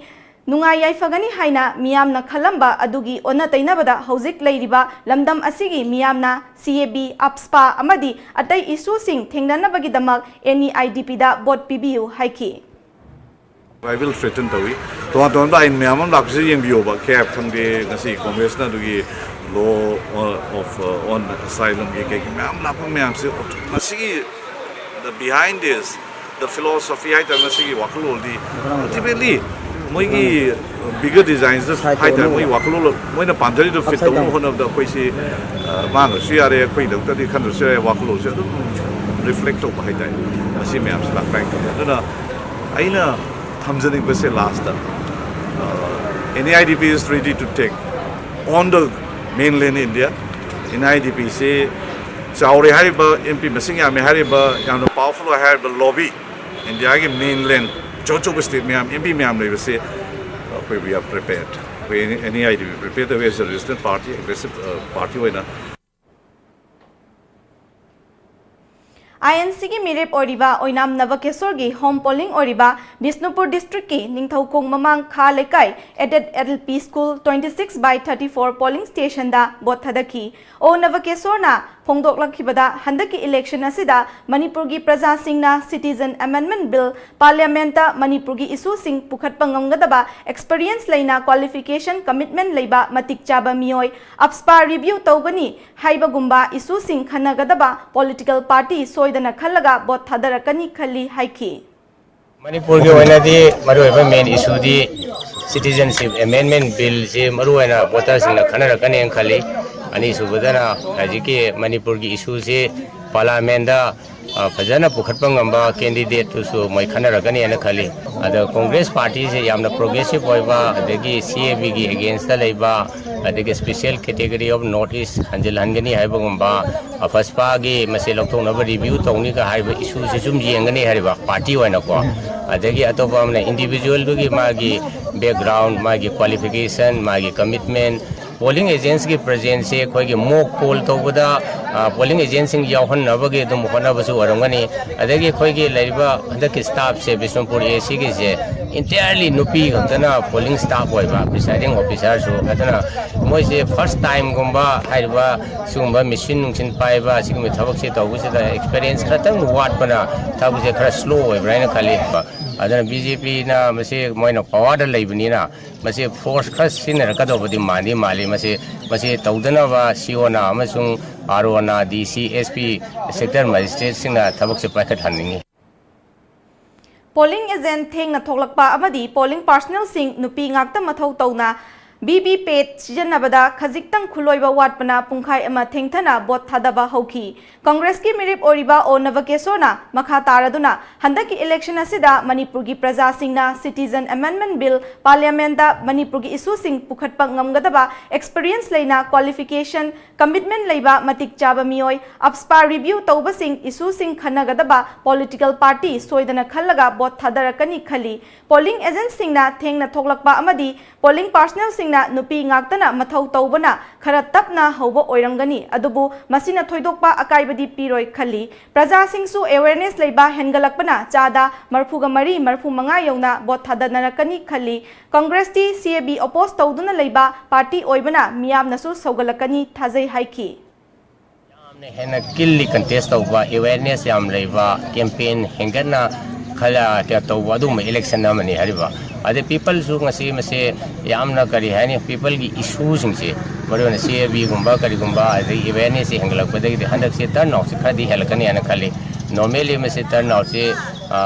ꯅꯨꯡꯉꯥꯏ ꯌꯥꯏꯐꯒꯅꯤ ꯍꯥꯏꯅ ꯃꯤꯌꯥꯝꯅ ꯈꯜꯂꯝꯕ ꯑꯗꯨꯒꯤ ꯑꯣꯟꯅ ꯇꯩꯅꯕꯗ ꯍꯧꯖꯤꯛ ꯂꯩꯔꯤꯕ ꯂꯝꯗꯝ ꯑꯁꯤꯒꯤ ꯃꯤꯌꯥꯝꯅ ꯁꯤ ꯑꯦ ꯕꯤ, ꯑꯞꯁꯄꯥ ꯑꯃꯗꯤ ꯑꯇꯩ issueꯁꯤꯡ ꯊꯦꯡꯅꯅꯕꯒꯤꯗꯃꯛ ꯑꯦꯟ ꯏ ꯑꯥꯏ ꯗꯤ ꯄꯤꯗ ꯚꯣꯠ ꯄꯤꯕꯤꯌꯨ ꯍꯥꯏꯈꯤ꯫ Tribal threaten ꯇꯧꯏ꯫ ꯇꯣꯉꯥꯟ ꯇꯣꯉꯥꯟꯕ ꯑꯥꯏꯟ ꯃꯌꯥꯝ ꯑꯃ ꯂꯥꯛꯄꯁꯤ ꯌꯦꯡꯕꯤꯌꯣꯕ, ꯀꯦꯞ ꯈꯪꯗꯦ, ꯉꯁꯤ ꯀꯣꯡꯒ꯭ꯔꯦꯁꯅ ꯑꯗꯨꯒꯤ law of on asylumꯒꯤ ꯀꯩꯒꯤ ꯃꯌꯥꯝ ꯂꯥꯛꯄ ꯃꯌꯥꯝꯁꯤ, ꯃꯁꯤꯒꯤ the behind this, the philosophy ꯍꯥꯏꯇꯥꯔꯦ, ꯃꯁꯤꯒꯤ ꯋꯥꯈꯜꯂꯣꯟꯗꯤ ultimately ꯃꯣꯏꯒꯤ bigger designs ꯍꯥꯏꯇꯥꯔꯦ, ꯃꯣꯏ ꯋꯥꯈꯜꯂꯣꯟ, ꯃꯣꯏꯅ ꯄꯥꯝꯖꯔꯤꯗꯣ fit ꯇꯧꯅꯕ ꯍꯣꯠꯅꯕꯗ ꯑꯩꯈꯣꯏꯁꯤ ꯃꯥꯡꯉꯁꯨ ꯌꯥꯔꯦ, ꯑꯩꯈꯣꯏꯗꯃꯛꯇꯗꯤ ꯈꯟꯗ꯭ꯔꯁꯨ ꯌꯥꯔꯦ, ꯋꯥꯈꯜꯂꯣꯟꯁꯦ ꯑꯗꯨꯝ reflect ꯇꯧꯕ ꯍꯥꯏꯇꯥꯔꯦ꯫ ꯃꯁꯤ ꯃꯌꯥꯝꯁꯤ ꯂꯥꯛꯄ ꯍꯥꯏꯇꯥꯔꯦ꯫ ꯑꯗꯨꯅ ꯑꯩꯅ ꯊꯝꯖꯅꯤꯡꯕꯁꯦ lastꯇ, NEIDP is ready to take on the mainland India. NEIDPꯁꯤ ꯆꯥꯎꯔꯦ ꯍꯥꯏꯔꯤꯕ, MP ꯃꯁꯤꯡ ꯌꯥꯝꯃꯦ ꯍꯥꯏꯔꯤꯕ, ꯌꯥꯝꯅ powerful ꯑꯣꯏ ꯍꯥꯏꯔꯤꯕ lobby, Indiaꯒꯤ mainland ꯑꯆꯧ ꯑꯆꯧꯕ state ꯃꯌꯥꯝ, MP ꯃꯌꯥꯝ ꯂꯩꯕꯁꯦ ꯑꯩꯈꯣꯏ we are prepared. ꯑꯩꯈꯣꯏ NEIDP prepared ꯇꯧꯋꯦ as a resistant party, aggressive party ꯑꯣꯏꯅ꯫ ꯑꯥꯏ ꯑꯦꯟ ꯁꯤꯒꯤ ꯃꯤꯔꯦꯞ ꯑꯣꯏꯔꯤꯕ ꯑꯣꯏꯅꯥꯝ ꯅꯕꯀꯦꯁꯣꯔꯒꯤ home polling ꯑꯣꯏꯔꯤꯕ ꯕꯤꯁꯅꯨꯄꯨꯔ districtꯀꯤ ꯅꯤꯡꯊꯧꯈꯣꯡ ꯃꯃꯥꯡ ꯈꯥ ꯂꯩꯀꯥꯏ aided L P school twenty six by thirty four polling stationꯗ ꯚꯣꯠ ꯊꯥꯗꯈꯤ꯫ ꯑꯣ ꯅꯕꯀꯦꯁꯣꯔꯅ ꯐꯣꯡꯗꯣꯛꯂꯛꯈꯤꯕꯗ, ꯍꯟꯗꯛꯀꯤ election ꯑꯁꯤꯗ ꯃꯅꯤꯄꯨꯔꯒꯤ ꯄ꯭ꯔꯖꯥꯁꯤꯡꯅ Citizen Amendment Bill, Parliamentꯇ ꯃꯅꯤꯄꯨꯔꯒꯤ issueꯁꯤꯡ ꯄꯨꯈꯠꯄ ꯉꯝꯒꯗꯕ experience ꯂꯩꯅ, qualification, commitment ꯂꯩꯕ ꯃꯇꯤꯛ ꯆꯥꯕ ꯃꯤꯑꯣꯏ, AFSPA review ꯇꯧꯒꯅꯤ ꯍꯥꯏꯕꯒꯨꯝꯕ issueꯁꯤꯡ ꯈꯟꯅꯒꯗꯕ political party ꯁꯣꯏꯗꯅ ꯈꯜꯂꯒ ꯚꯣꯠ ꯊꯥꯗꯔꯛꯀꯅꯤ ꯈꯜꯂꯤ ꯍꯥꯏꯈꯤ꯫ ꯃꯅꯤꯄꯨꯔꯒꯤ ꯑꯣꯏꯅꯗꯤ ꯃꯔꯨꯑꯣꯏꯕ main issueꯗꯤ Citizenship Amendment Billꯁꯤ ꯃꯔꯨꯑꯣꯏꯅ voterꯁꯤꯡꯅ ꯈꯟꯅꯔꯛꯀꯅꯦꯅ ꯈꯜꯂꯤ꯫ ꯑꯅꯤꯁꯨꯕꯗꯅ ꯍꯧꯖꯤꯛꯀꯤ ꯃꯅꯤꯄꯨꯔꯒꯤ issueꯁꯤ ꯄꯥꯔꯂꯥꯃꯦꯟꯗ ꯐꯖꯅ ꯄꯨꯈꯠꯄ ꯉꯝꯕ ꯀꯦꯟꯗꯤꯗꯦꯠꯇꯨꯁꯨ ꯃꯣꯏ ꯈꯟꯅꯔꯛꯀꯅꯤ ꯍꯥꯏꯅ ꯈꯜꯂꯤ꯫ ꯑꯗꯣ ꯀꯣꯡꯒ꯭ꯔꯦꯁ ꯄꯥꯔꯇꯤꯁꯦ ꯌꯥꯝꯅ ꯄ꯭ꯔꯣꯒ꯭ꯔꯦꯁꯤꯞ ꯑꯣꯏꯕ, ꯑꯗꯒꯤ ꯁꯤ ꯑꯦ ꯕꯤꯒꯤ ꯑꯦꯒꯦꯟꯁꯇ ꯂꯩꯕ, ꯑꯗꯒꯤ special category of north east ꯍꯟꯖꯤꯜꯍꯟꯒꯅꯤ ꯍꯥꯏꯕꯒꯨꯝꯕ, ꯐꯁꯄꯥꯒꯤ ꯃꯁꯤ ꯂꯧꯊꯣꯛꯅꯕ ꯔꯤꯚ꯭ꯌꯨ ꯇꯧꯅꯤꯒ ꯍꯥꯏꯕ ꯏꯁꯨꯁꯤ ꯁꯨꯝ ꯌꯦꯡꯒꯅꯤ ꯍꯥꯏꯔꯤꯕ ꯄꯥꯔꯇꯤ ꯑꯣꯏꯅꯀꯣ꯫ ꯑꯗꯒꯤ ꯑꯇꯣꯞꯄ ꯑꯃꯅ ꯏꯟꯗꯤꯕꯤꯖꯨꯋꯦꯜꯗꯨꯒꯤ ꯃꯥꯒꯤ ꯕꯦꯛꯒ꯭ꯔꯥꯎꯟ, ꯃꯥꯒꯤ ꯀ꯭ꯋꯥꯂꯤꯐꯤꯀꯦꯁꯟ, ꯃꯥꯒꯤ ꯀꯃꯤꯠꯃꯦꯟ, ꯄꯣꯂꯤꯡ ꯑꯦꯖꯦꯟꯁꯀꯤ ꯄ꯭ꯔꯖꯦꯟꯁꯁꯦ ꯑꯩꯈꯣꯏꯒꯤ ꯃꯣꯛ ꯄꯣꯜ ꯇꯧꯕꯗ ꯄꯣꯂꯤꯡ ꯑꯦꯖꯦꯟꯁꯤꯡ ꯌꯥꯎꯍꯟꯅꯕꯒꯤ ꯑꯗꯨꯝ ꯍꯣꯠꯅꯕꯁꯨ ꯑꯣꯏꯔꯝꯒꯅꯤ꯫ ꯑꯗꯒꯤ ꯑꯩꯈꯣꯏꯒꯤ ꯂꯩꯔꯤꯕ ꯍꯟꯗꯛꯀꯤ ꯁ꯭ꯇꯥꯐꯁꯦ ꯕꯤꯁꯅꯨꯄꯨꯔ ꯑꯦ ꯁꯤꯒꯤꯁꯦ ꯏꯟꯇꯤꯌꯔꯂꯤ ꯅꯨꯄꯤ ꯈꯛꯇꯅ ꯄꯣꯂꯤꯡ ꯁ꯭ꯇꯥꯐ ꯑꯣꯏꯕ, ꯄ꯭ꯔꯤꯁꯥꯏꯗꯤꯡ ꯑꯣꯐꯤꯁꯥꯔꯁꯨ꯫ ꯑꯗꯨꯅ ꯃꯣꯏꯁꯦ ꯐꯥꯔꯁ ꯇꯥꯏꯝꯒꯨꯝꯕ ꯍꯥꯏꯔꯤꯕ ꯁꯤꯒꯨꯝꯕ ꯃꯦꯆꯤꯟ ꯅꯨꯡꯆꯤꯟ ꯄꯥꯏꯕ ꯁꯤꯒꯨꯝꯕ ꯊꯕꯛꯁꯦ ꯇꯧꯕꯁꯤꯗ ꯑꯦꯛꯁꯄꯤꯔꯤꯌꯦꯟꯁ ꯈꯔꯇꯪ ꯋꯥꯠꯄꯅ ꯊꯕꯛꯁꯦ ꯈꯔ ꯁ꯭ꯂꯣ ꯑꯣꯏꯕ꯭ꯔꯥ ꯍꯥꯏꯅ ꯈꯜꯂꯤ꯫ ꯑꯗꯨꯅ ꯕꯤ ꯖꯦ ꯄꯤꯅ ꯃꯁꯤ ꯃꯣꯏꯅ ꯄꯋꯥꯔꯗ ꯂꯩꯕꯅꯤꯅ ꯃꯁꯤ ꯐꯣꯔꯁ ꯈꯔ ꯁꯤꯖꯤꯟꯅꯔꯛꯀꯗꯧꯕꯗꯤ ꯃꯥꯟꯗꯤ ꯃꯥꯜꯂꯤ꯫ ꯃꯁꯤ, ꯃꯁꯤ ꯇꯧꯗꯅꯕ ꯁꯤ ꯑꯣꯅ ꯑꯃꯁꯨꯡ ꯑꯥꯔ ꯑꯣꯅ, ꯗꯤ ꯁꯤ, ꯑꯦꯁ ꯄꯤ, ꯁꯦꯛꯇꯔ ꯃꯦꯖꯤꯁꯇ꯭ꯔꯦꯠꯁꯤꯡꯅ ꯊꯕꯛꯁꯦ ꯄꯥꯏꯈꯠꯍꯟꯅꯤꯡꯉꯤ꯫ ꯄꯣꯂꯤꯡ ꯑꯦꯖꯦꯟꯠ ꯊꯦꯡꯅ ꯊꯣꯛꯂꯛꯄ ꯑꯃꯗꯤ ꯄꯣꯂꯤꯡ ꯄꯥꯔꯁꯅꯦꯜꯁꯤꯡ ꯅꯨꯄꯤ ꯉꯥꯛꯇ ꯃꯊꯧ ꯇꯧꯅ ꯚꯤ ꯚꯤ ꯄꯦꯠ ꯁꯤꯖꯤꯟꯅꯕꯗ ꯈꯖꯤꯛꯇꯪ ꯈꯨꯠꯂꯣꯏꯕ ꯋꯥꯠꯄꯅ ꯄꯨꯡꯈꯥꯏ ꯑꯃ ꯊꯦꯡꯊꯅ ꯚꯣꯠ ꯊꯥꯗꯕ ꯍꯧꯈꯤ꯫ ꯀꯪꯒ꯭ꯔꯦꯁꯀꯤ ꯃꯤꯔꯦꯞ ꯑꯣꯏꯔꯤꯕ ꯑꯣ ꯅꯕꯀꯦꯁꯣꯔꯅ ꯃꯈꯥ ꯇꯥꯔꯗꯨꯅ ꯍꯟꯗꯛꯀꯤ ꯏꯂꯦꯛꯁꯟ ꯑꯁꯤꯗ ꯃꯅꯤꯄꯨꯔꯒꯤ ꯄ꯭ꯔꯖꯥꯁꯤꯡꯅ ꯁꯤꯇꯤꯖꯟ ꯑꯦꯃꯦꯟꯗꯃꯦꯟꯠ ꯕꯤꯜ ꯄꯥꯔꯂꯤꯌꯥꯃꯦꯟꯠꯗ ꯃꯅꯤꯄꯨꯔꯒꯤ ꯏꯁꯨꯁꯤꯡ ꯄꯨꯈꯠꯄ ꯉꯝꯒꯗꯕ ꯑꯦꯛꯁꯄꯤꯔꯤꯌꯦꯟꯁ ꯂꯩꯅ, ꯀ꯭ꯋꯥꯂꯤꯐꯤꯀꯦꯁꯟ, ꯀꯃꯤꯠꯃꯦꯟꯠ ꯂꯩꯕ ꯃꯇꯤꯛ ꯆꯥꯕ ꯃꯤꯑꯣꯏ, ꯑꯞꯁꯄꯥ ꯔꯤꯚ꯭ꯌꯨ ꯇꯧꯕꯁꯤꯡ, ꯏꯁꯨꯁꯤꯡ ꯈꯟꯅꯒꯗꯕ ꯄꯣꯂꯤꯇꯤꯀꯦꯜ ꯄꯥꯔꯇꯤ ꯁꯣꯏꯗꯅ ꯈꯜꯂꯒ ꯚꯣꯠ ꯊꯥꯗꯔꯛꯀꯅꯤ ꯈꯜꯂꯤ꯫ ꯄꯣꯂꯤꯡ ꯑꯦꯖꯦꯟꯠꯁꯤꯡꯅ ꯊꯦꯡꯅ ꯊꯣꯛꯂꯛꯄ ꯑꯃꯗꯤ ꯄꯣꯂꯤꯡ ꯄꯥꯔꯁꯅꯦꯜꯁꯤꯡꯅ ꯅꯨꯄꯤ ꯉꯥꯛꯇꯅ ꯃꯊꯧ ꯇꯧꯕꯅ ꯈꯔ ꯇꯞꯅ ꯍꯧꯕ ꯑꯣꯏꯔꯝꯒꯅꯤ, ꯑꯗꯨꯕꯨ ꯃꯁꯤꯅ ꯊꯣꯏꯗꯣꯛꯄ ꯑꯀꯥꯏꯕꯗꯤ ꯄꯤꯔꯣꯏ ꯈꯜꯂꯤ꯫ ꯄ꯭ꯔꯖꯥꯁꯤꯡꯁꯨ ꯑꯦꯋꯦꯔꯅꯦꯁ ꯂꯩꯕ ꯍꯦꯟꯒꯠꯂꯛꯄꯅ ꯆꯥꯗ ꯃꯔꯐꯨꯒ ꯃꯔꯤ, ꯃꯔꯐꯨ ꯃꯉꯥ ꯌꯧꯅ ꯚꯣꯠ ꯊꯥꯗꯅꯔꯛꯀꯅꯤ ꯈꯜꯂꯤ꯫ ꯀꯪꯒ꯭ꯔꯦꯁꯇꯤ ꯁꯤ ꯑꯦ ꯕꯤ ꯑꯣꯄꯣꯖ ꯇꯧꯗꯨꯅ ꯂꯩꯕ ꯄꯥꯔꯇꯤ ꯑꯣꯏꯕꯅ ꯃꯤꯌꯥꯝꯅꯁꯨ ꯁꯧꯒꯠꯂꯛꯀꯅꯤ ꯊꯥꯖꯩ ꯍꯥꯏꯈꯤ꯫ ꯌꯥꯝꯅ ꯍꯦꯟꯅ ꯀꯤꯜꯂꯤ ꯀꯟꯇꯦꯁ ꯇꯧꯕ, ꯑꯦꯋꯦꯔꯅꯦꯁ ꯌꯥꯝ ꯂꯩꯕ, ꯀꯦꯝꯄꯦꯟ ꯍꯦꯟꯒꯠꯅ ꯈꯜꯂ ꯀꯩꯅꯣ ꯇꯧꯕ ꯑꯗꯨꯒꯨꯝꯕ ꯏꯂꯦꯛꯁꯟ ꯑꯃꯅꯤ ꯍꯥꯏꯔꯤꯕ꯫ ꯑꯗꯩ ꯄꯤꯄꯜꯁꯨ ꯉꯁꯤ ꯃꯁꯦ ꯌꯥꯝꯅ ꯀꯔꯤ ꯍꯥꯏꯅꯤ, ꯄꯤꯄꯜꯒꯤ ꯏꯁꯨꯁꯤꯡꯁꯦ, ꯃꯔꯨꯑꯣꯏꯅ ꯁꯤ ꯑꯦ ꯕꯤꯒꯨꯝꯕ ꯀꯔꯤꯒꯨꯝꯕ, ꯑꯗꯒꯤ ꯑꯦꯋꯦꯔꯅꯦꯁꯁꯦ ꯍꯦꯟꯒꯠꯂꯛꯄꯗꯒꯤꯗꯤ ꯍꯟꯗꯛꯁꯦ ꯇꯔꯟ ꯑꯥꯎꯠꯁꯦ ꯈꯔꯗꯤ ꯍꯦꯜꯂꯛꯀꯅꯤ ꯍꯥꯏꯅ ꯈꯜꯂꯤ꯫ ꯅꯣꯔꯃꯦꯜꯂꯤ ꯃꯁꯤ ꯇꯔꯟ ꯑꯥꯎꯠꯁꯦ, ꯑ,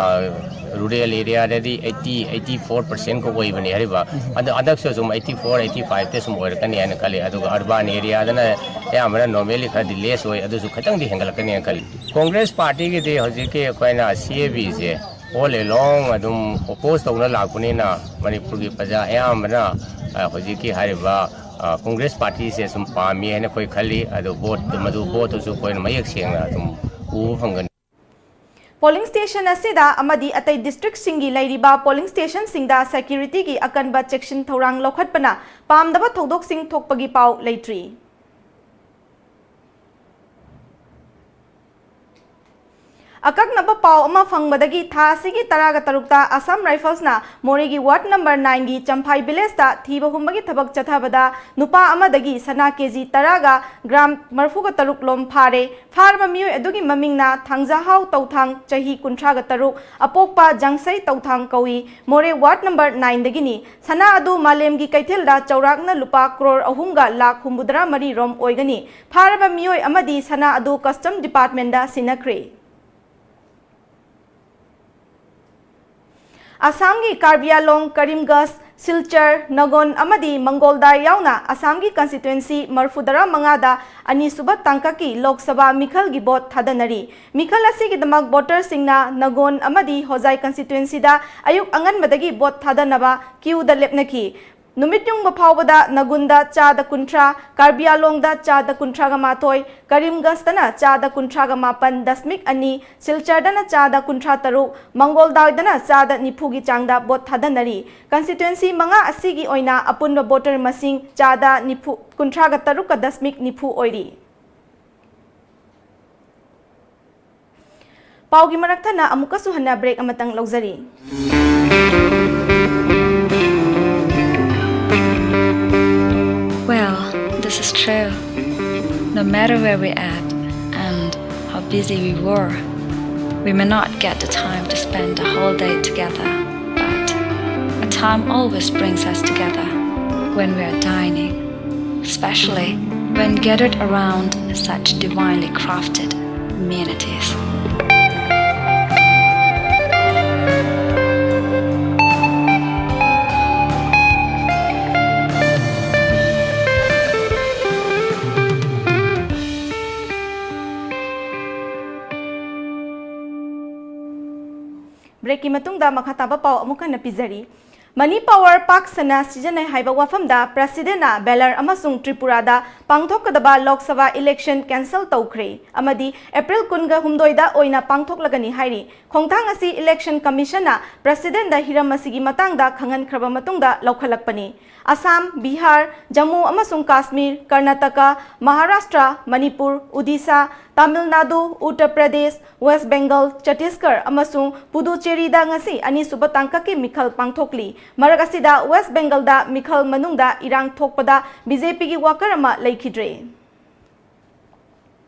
ꯔꯨꯔꯦꯜ ꯑꯦꯔꯤꯌꯥꯗꯗꯤ ꯑꯩꯠꯇꯤ ꯑꯩꯠꯇꯤ ꯐꯣꯔ ꯄꯥꯔꯁꯦꯟ ꯈꯛ ꯑꯣꯏꯕꯅꯤ ꯍꯥꯏꯔꯤꯕ꯫ ꯑꯗꯣ ꯍꯟꯗꯛꯁꯨ ꯁꯨꯝ ꯑꯩꯠꯇꯤ ꯐꯣꯔ ꯑꯩꯠꯇꯤ ꯐꯥꯏꯚꯇ ꯁꯨꯝ ꯑꯣꯏꯔꯛꯀꯅꯤ ꯍꯥꯏꯅ ꯈꯜꯂꯤ꯫ ꯑꯗꯨꯒ ꯑꯔꯕꯥꯟ ꯑꯦꯔꯤꯌꯥꯗꯅ ꯑꯌꯥꯝꯕꯅ ꯅꯣꯔꯃꯦꯂꯤ ꯈꯔꯗꯤ ꯂꯦꯁ ꯑꯣꯏ, ꯑꯗꯨꯁꯨ ꯈꯤꯇꯪꯗꯤ ꯍꯦꯟꯒꯠꯂꯛꯀꯅꯤ ꯍꯥꯏꯅ ꯈꯜꯂꯤ꯫ ꯀꯣꯡꯒ꯭ꯔꯦꯁ ꯄꯥꯔꯇꯤꯒꯤꯗꯤ ꯍꯧꯖꯤꯛꯀꯤ ꯑꯩꯈꯣꯏꯅ ꯁꯤ ꯑꯦ ꯕꯤꯁꯦ ꯑꯣꯜ ꯑꯦꯂꯣꯡ ꯑꯗꯨꯝ ꯑꯣꯄꯣꯖ ꯇꯧꯅ ꯂꯥꯛꯄꯅꯤꯅ ꯃꯅꯤꯄꯨꯔꯒꯤ ꯄ꯭ꯔꯖꯥ ꯑꯌꯥꯝꯕꯅ, ꯑ, ꯍꯧꯖꯤꯛꯀꯤ ꯍꯥꯏꯔꯤꯕ, ꯑ, ꯀꯣꯡꯒ꯭ꯔꯦꯁ ꯄꯥꯔꯇꯤꯁꯦ ꯁꯨꯝ ꯄꯥꯝꯃꯤ ꯍꯥꯏꯅ ꯑꯩꯈꯣꯏ ꯈꯜꯂꯤ꯫ ꯑꯗꯨ ꯚꯣꯠ, ꯃꯗꯨ ꯚꯣꯠꯇꯨꯁꯨ ꯑꯩꯈꯣꯏꯅ ꯃꯌꯦꯛ ꯁꯦꯡꯅ ꯑꯗꯨꯝ ꯎꯕ ꯐꯪꯒꯅꯤ꯫ ꯄꯣꯂꯤꯡ ꯁ꯭ꯇꯦꯁꯟ ꯑꯁꯤꯗ ꯑꯃꯗꯤ ꯑꯇꯩ ꯗꯤꯁꯇ꯭ꯔꯤꯛꯁꯤꯡꯒꯤ ꯂꯩꯔꯤꯕ ꯄꯣꯂꯤꯡ ꯁ꯭ꯇꯦꯁꯟꯁꯤꯡꯗ ꯁꯦꯀ꯭ꯌꯨꯔꯤꯇꯤꯒꯤ ꯑꯀꯟꯕ ꯆꯦꯛꯁꯤꯟ ꯊꯧꯔꯥꯡ ꯂꯧꯈꯠꯄꯅ ꯄꯥꯝꯗꯕ ꯊꯧꯗꯣꯛꯁꯤꯡ ꯊꯣꯛꯄꯒꯤ ꯄꯥꯎ ꯂꯩꯇ꯭ꯔꯤ꯫ ꯑꯀꯛꯅꯕ ꯄꯥꯎ ꯑꯃ ꯐꯪꯕꯗꯒꯤ ꯊꯥ ꯑꯁꯤꯒꯤ ꯇꯔꯥꯒ ꯇꯔꯨꯛꯇ ꯑꯁꯥꯝ ꯔꯥꯏꯐꯜꯁꯅ ꯃꯣꯔꯦꯒꯤ ꯋꯥꯔꯗ ꯅꯝꯕꯔ ꯅꯥꯏꯟꯒꯤ ꯆꯝꯐꯥꯏ ꯚꯤꯂꯦꯖꯇ ꯊꯤꯕ ꯍꯨꯝꯕꯒꯤ ꯊꯕꯛ ꯆꯠꯊꯕꯗ ꯅꯨꯄꯥ ꯑꯃꯗꯒꯤ ꯁꯅꯥ ꯀꯦꯖꯤ ꯇꯔꯥꯒ ꯒ꯭ꯔꯥꯝ ꯃꯔꯤꯐꯨꯒ ꯇꯔꯨꯛ ꯂꯣꯝ ꯐꯥꯔꯦ꯫ ꯐꯥꯔꯕ ꯃꯤꯑꯣꯏ ꯑꯗꯨꯒꯤ ꯃꯃꯤꯡꯅ ꯊꯥꯡꯖꯍꯥꯎ ꯇꯧꯊꯥꯡ, ꯆꯍꯤ ꯀꯨꯟꯊ꯭ꯔꯥꯒ ꯇꯔꯨꯛ, ꯑꯄꯣꯛꯄ ꯖꯥꯡꯁꯩ ꯇꯧꯊꯥꯡ ꯀꯧꯏ꯫ ꯃꯣꯔꯦ ꯋꯥꯔꯗ ꯅꯝꯕꯔ ꯅꯥꯏꯟꯗꯒꯤꯅꯤ꯫ ꯁꯅꯥ ꯑꯗꯨ ꯃꯥꯂꯦꯝꯒꯤ ꯀꯩꯊꯦꯜꯗ ꯆꯥꯎꯔꯥꯛꯅ ꯂꯨꯄꯥ ꯀ꯭ꯔꯣꯔ ꯑꯍꯨꯝꯒ ꯂꯥꯈ ꯍꯨꯝꯐꯨꯇꯔꯥ ꯃꯔꯤ ꯔꯣꯝ ꯑꯣꯏꯒꯅꯤ꯫ ꯐꯥꯔꯕ ꯃꯤꯑꯣꯏ ꯑꯃꯗꯤ ꯁꯅꯥ ꯑꯗꯨ ꯀꯁꯇꯝ ꯗꯤꯄꯥꯔꯠꯃꯦꯟꯗ ꯁꯤꯟꯅꯈ꯭ꯔꯦ꯫ ꯑꯁꯥꯝꯒꯤ ꯀꯥꯔꯕꯤ ꯑꯥꯡꯂꯣꯡ, ꯀꯔꯤꯝꯒꯟꯖ, ꯁꯤꯜꯆꯔ, ꯅꯒꯣꯟ ꯑꯃꯗꯤ ꯃꯪꯒꯣꯜꯗꯥꯏ ꯌꯥꯎꯅ ꯑꯁꯥꯝꯒꯤ ꯀꯟꯁꯇꯤꯇ꯭ꯋꯦꯟꯁꯤ ꯃꯔꯤꯐꯨꯇꯔꯥ ꯃꯉꯥꯗ ꯑꯅꯤꯁꯨꯕ ꯇꯥꯡꯀꯛꯀꯤ ꯂꯣꯛ ꯁꯚꯥ ꯃꯤꯈꯜꯒꯤ ꯚꯣꯠ ꯊꯥꯗꯅꯔꯤ꯫ ꯃꯤꯈꯜ ꯑꯁꯤꯒꯤꯗꯃꯛ ꯚꯣꯇꯔꯁꯤꯡꯅ ꯅꯒꯣꯟ ꯑꯃꯗꯤ ꯍꯣꯖꯥꯏ ꯀꯟꯁꯇꯤꯇ꯭ꯋꯦꯟꯁꯤꯗ ꯑꯌꯨꯛ ꯑꯉꯟꯕꯗꯒꯤ ꯚꯣꯠ ꯊꯥꯗꯅꯕ ꯀ꯭ꯌꯨꯗ ꯂꯦꯞꯅꯈꯤ꯫ ꯅꯨꯃꯤꯠ ꯌꯨꯡꯕ ꯐꯥꯎꯕꯗ ꯅꯒꯨꯟꯗ ꯆꯥꯗ ꯀꯨꯟꯊ꯭ꯔꯥ, ꯀꯥꯔꯕꯤ ꯑꯥꯡꯂꯣꯡꯗ ꯆꯥꯗ ꯀꯨꯟꯊ꯭ꯔꯥꯒ ꯃꯥꯊꯣꯏ, ꯀꯔꯤꯝꯒꯟꯖꯇꯅ ꯆꯥꯗ ꯀꯨꯟꯊ꯭ꯔꯥꯒ ꯃꯥꯄꯟ ꯗꯁꯃꯤꯛ ꯑꯅꯤ, ꯁꯤꯜꯆꯔꯗꯅ ꯆꯥꯗ ꯀꯨꯟꯊ꯭ꯔꯥ ꯇꯔꯨꯛ, ꯃꯪꯒꯣꯜꯗꯥꯏꯗꯅ ꯆꯥꯗ ꯅꯤꯐꯨꯒꯤ ꯆꯥꯡꯗ ꯚꯣꯠ ꯊꯥꯗꯅꯔꯤ꯫ ꯀꯟꯁꯇꯤꯇ꯭ꯋꯦꯟꯁꯤ ꯃꯉꯥ ꯑꯁꯤꯒꯤ ꯑꯣꯏꯅ ꯑꯄꯨꯟꯕ ꯚꯣꯇꯔ ꯃꯁꯤꯡ ꯆꯥꯗ ꯅꯤꯐꯨ, ꯀꯨꯟꯊ꯭ꯔꯥꯒ ꯇꯔꯨꯛꯀ ꯗꯁꯃꯤꯛ ꯅꯤꯐꯨ ꯑꯣꯏꯔꯤ꯫ ꯄꯥꯎꯒꯤ ꯃꯔꯛ ꯊꯠꯅ ꯑꯃꯨꯛꯀꯁꯨ ꯍꯟꯅ ꯕ꯭ꯔꯦꯛ ꯑꯃꯇꯪ ꯂꯧꯖꯔꯤ꯫ Well, this is true. No matter where we're at and how busy we were, we may not get the time to spend a whole day together, but a time always brings us together when we are dining, especially when gathered around such divinely crafted amenities. Breakꯀꯤ ꯃꯇꯨꯡꯗ ꯃꯈꯥ ꯇꯥꯕ ꯄꯥꯎ ꯑꯃꯨꯛ ꯍꯟꯅ ꯄꯤꯖꯔꯤ꯫ Money power ꯄꯥꯛ ꯁꯟꯅ ꯁꯤꯖꯤꯟꯅꯩ ꯍꯥꯏꯕ ꯋꯥꯐꯝꯗ Presidentꯅ ꯕꯦꯂꯔ ꯑꯃꯁꯨꯡ ꯇ꯭ꯔꯤꯄꯨꯔꯥꯗ ꯄꯥꯡꯊꯣꯛꯀꯗꯕ ꯂꯣꯛ ꯁꯚꯥ election cancel ꯇꯧꯈ꯭ꯔꯦ ꯑꯃꯗꯤ April ꯀꯨꯟꯒ ꯍꯨꯝꯗꯣꯏꯗ ꯑꯣꯏꯅ ꯄꯥꯡꯊꯣꯛꯂꯒꯅꯤ ꯍꯥꯏꯔꯤ꯫ ꯈꯣꯡꯊꯥꯡ ꯑꯁꯤ Election Commissionꯅ Presidentꯗ ꯍꯤꯔꯝ ꯑꯁꯤꯒꯤ ꯃꯇꯥꯡꯗ ꯈꯪꯍꯟꯈ꯭ꯔꯕ ꯃꯇꯨꯡꯗ ꯂꯧꯈꯠꯂꯛꯄꯅꯤ꯫ ꯑꯁꯥꯝ, ꯕꯤꯍꯥꯔ, ꯖꯝꯃꯨ ꯑꯃꯁꯨꯡ ꯀꯥꯁꯃꯤꯔ, ꯀꯔꯅꯥꯇꯀꯥ, ꯃꯍꯥꯔꯥꯁꯇ꯭ꯔ, ꯃꯅꯤꯄꯨꯔ, ꯎꯗꯤꯁꯥ, ꯇꯥꯃꯤꯜ ꯅꯥꯗꯨ, ꯎꯠꯇꯔ ꯄ꯭ꯔꯗꯦꯁ, ꯋꯦꯁ ꯕꯦꯡꯒꯜ, ꯆꯇꯤꯁꯒꯔ ꯑꯃꯁꯨꯡ ꯄꯨꯗꯨꯆꯦꯔꯤꯗ ꯉꯁꯤ ꯑꯅꯤꯁꯨꯕ ꯇꯥꯡꯀꯛꯀꯤ ꯃꯤꯈꯜ ꯄꯥꯡꯊꯣꯛꯂꯤ꯫ ꯃꯔꯛ ꯑꯁꯤꯗ ꯋꯦꯁ ꯕꯦꯡꯒꯜꯗ ꯃꯤꯈꯜ ꯃꯅꯨꯡꯗ ꯏꯔꯥꯡ ꯊꯣꯛꯄꯗ BJPꯒꯤ worker ꯑꯃ ꯂꯩꯈꯤꯗ꯭ꯔꯦ꯫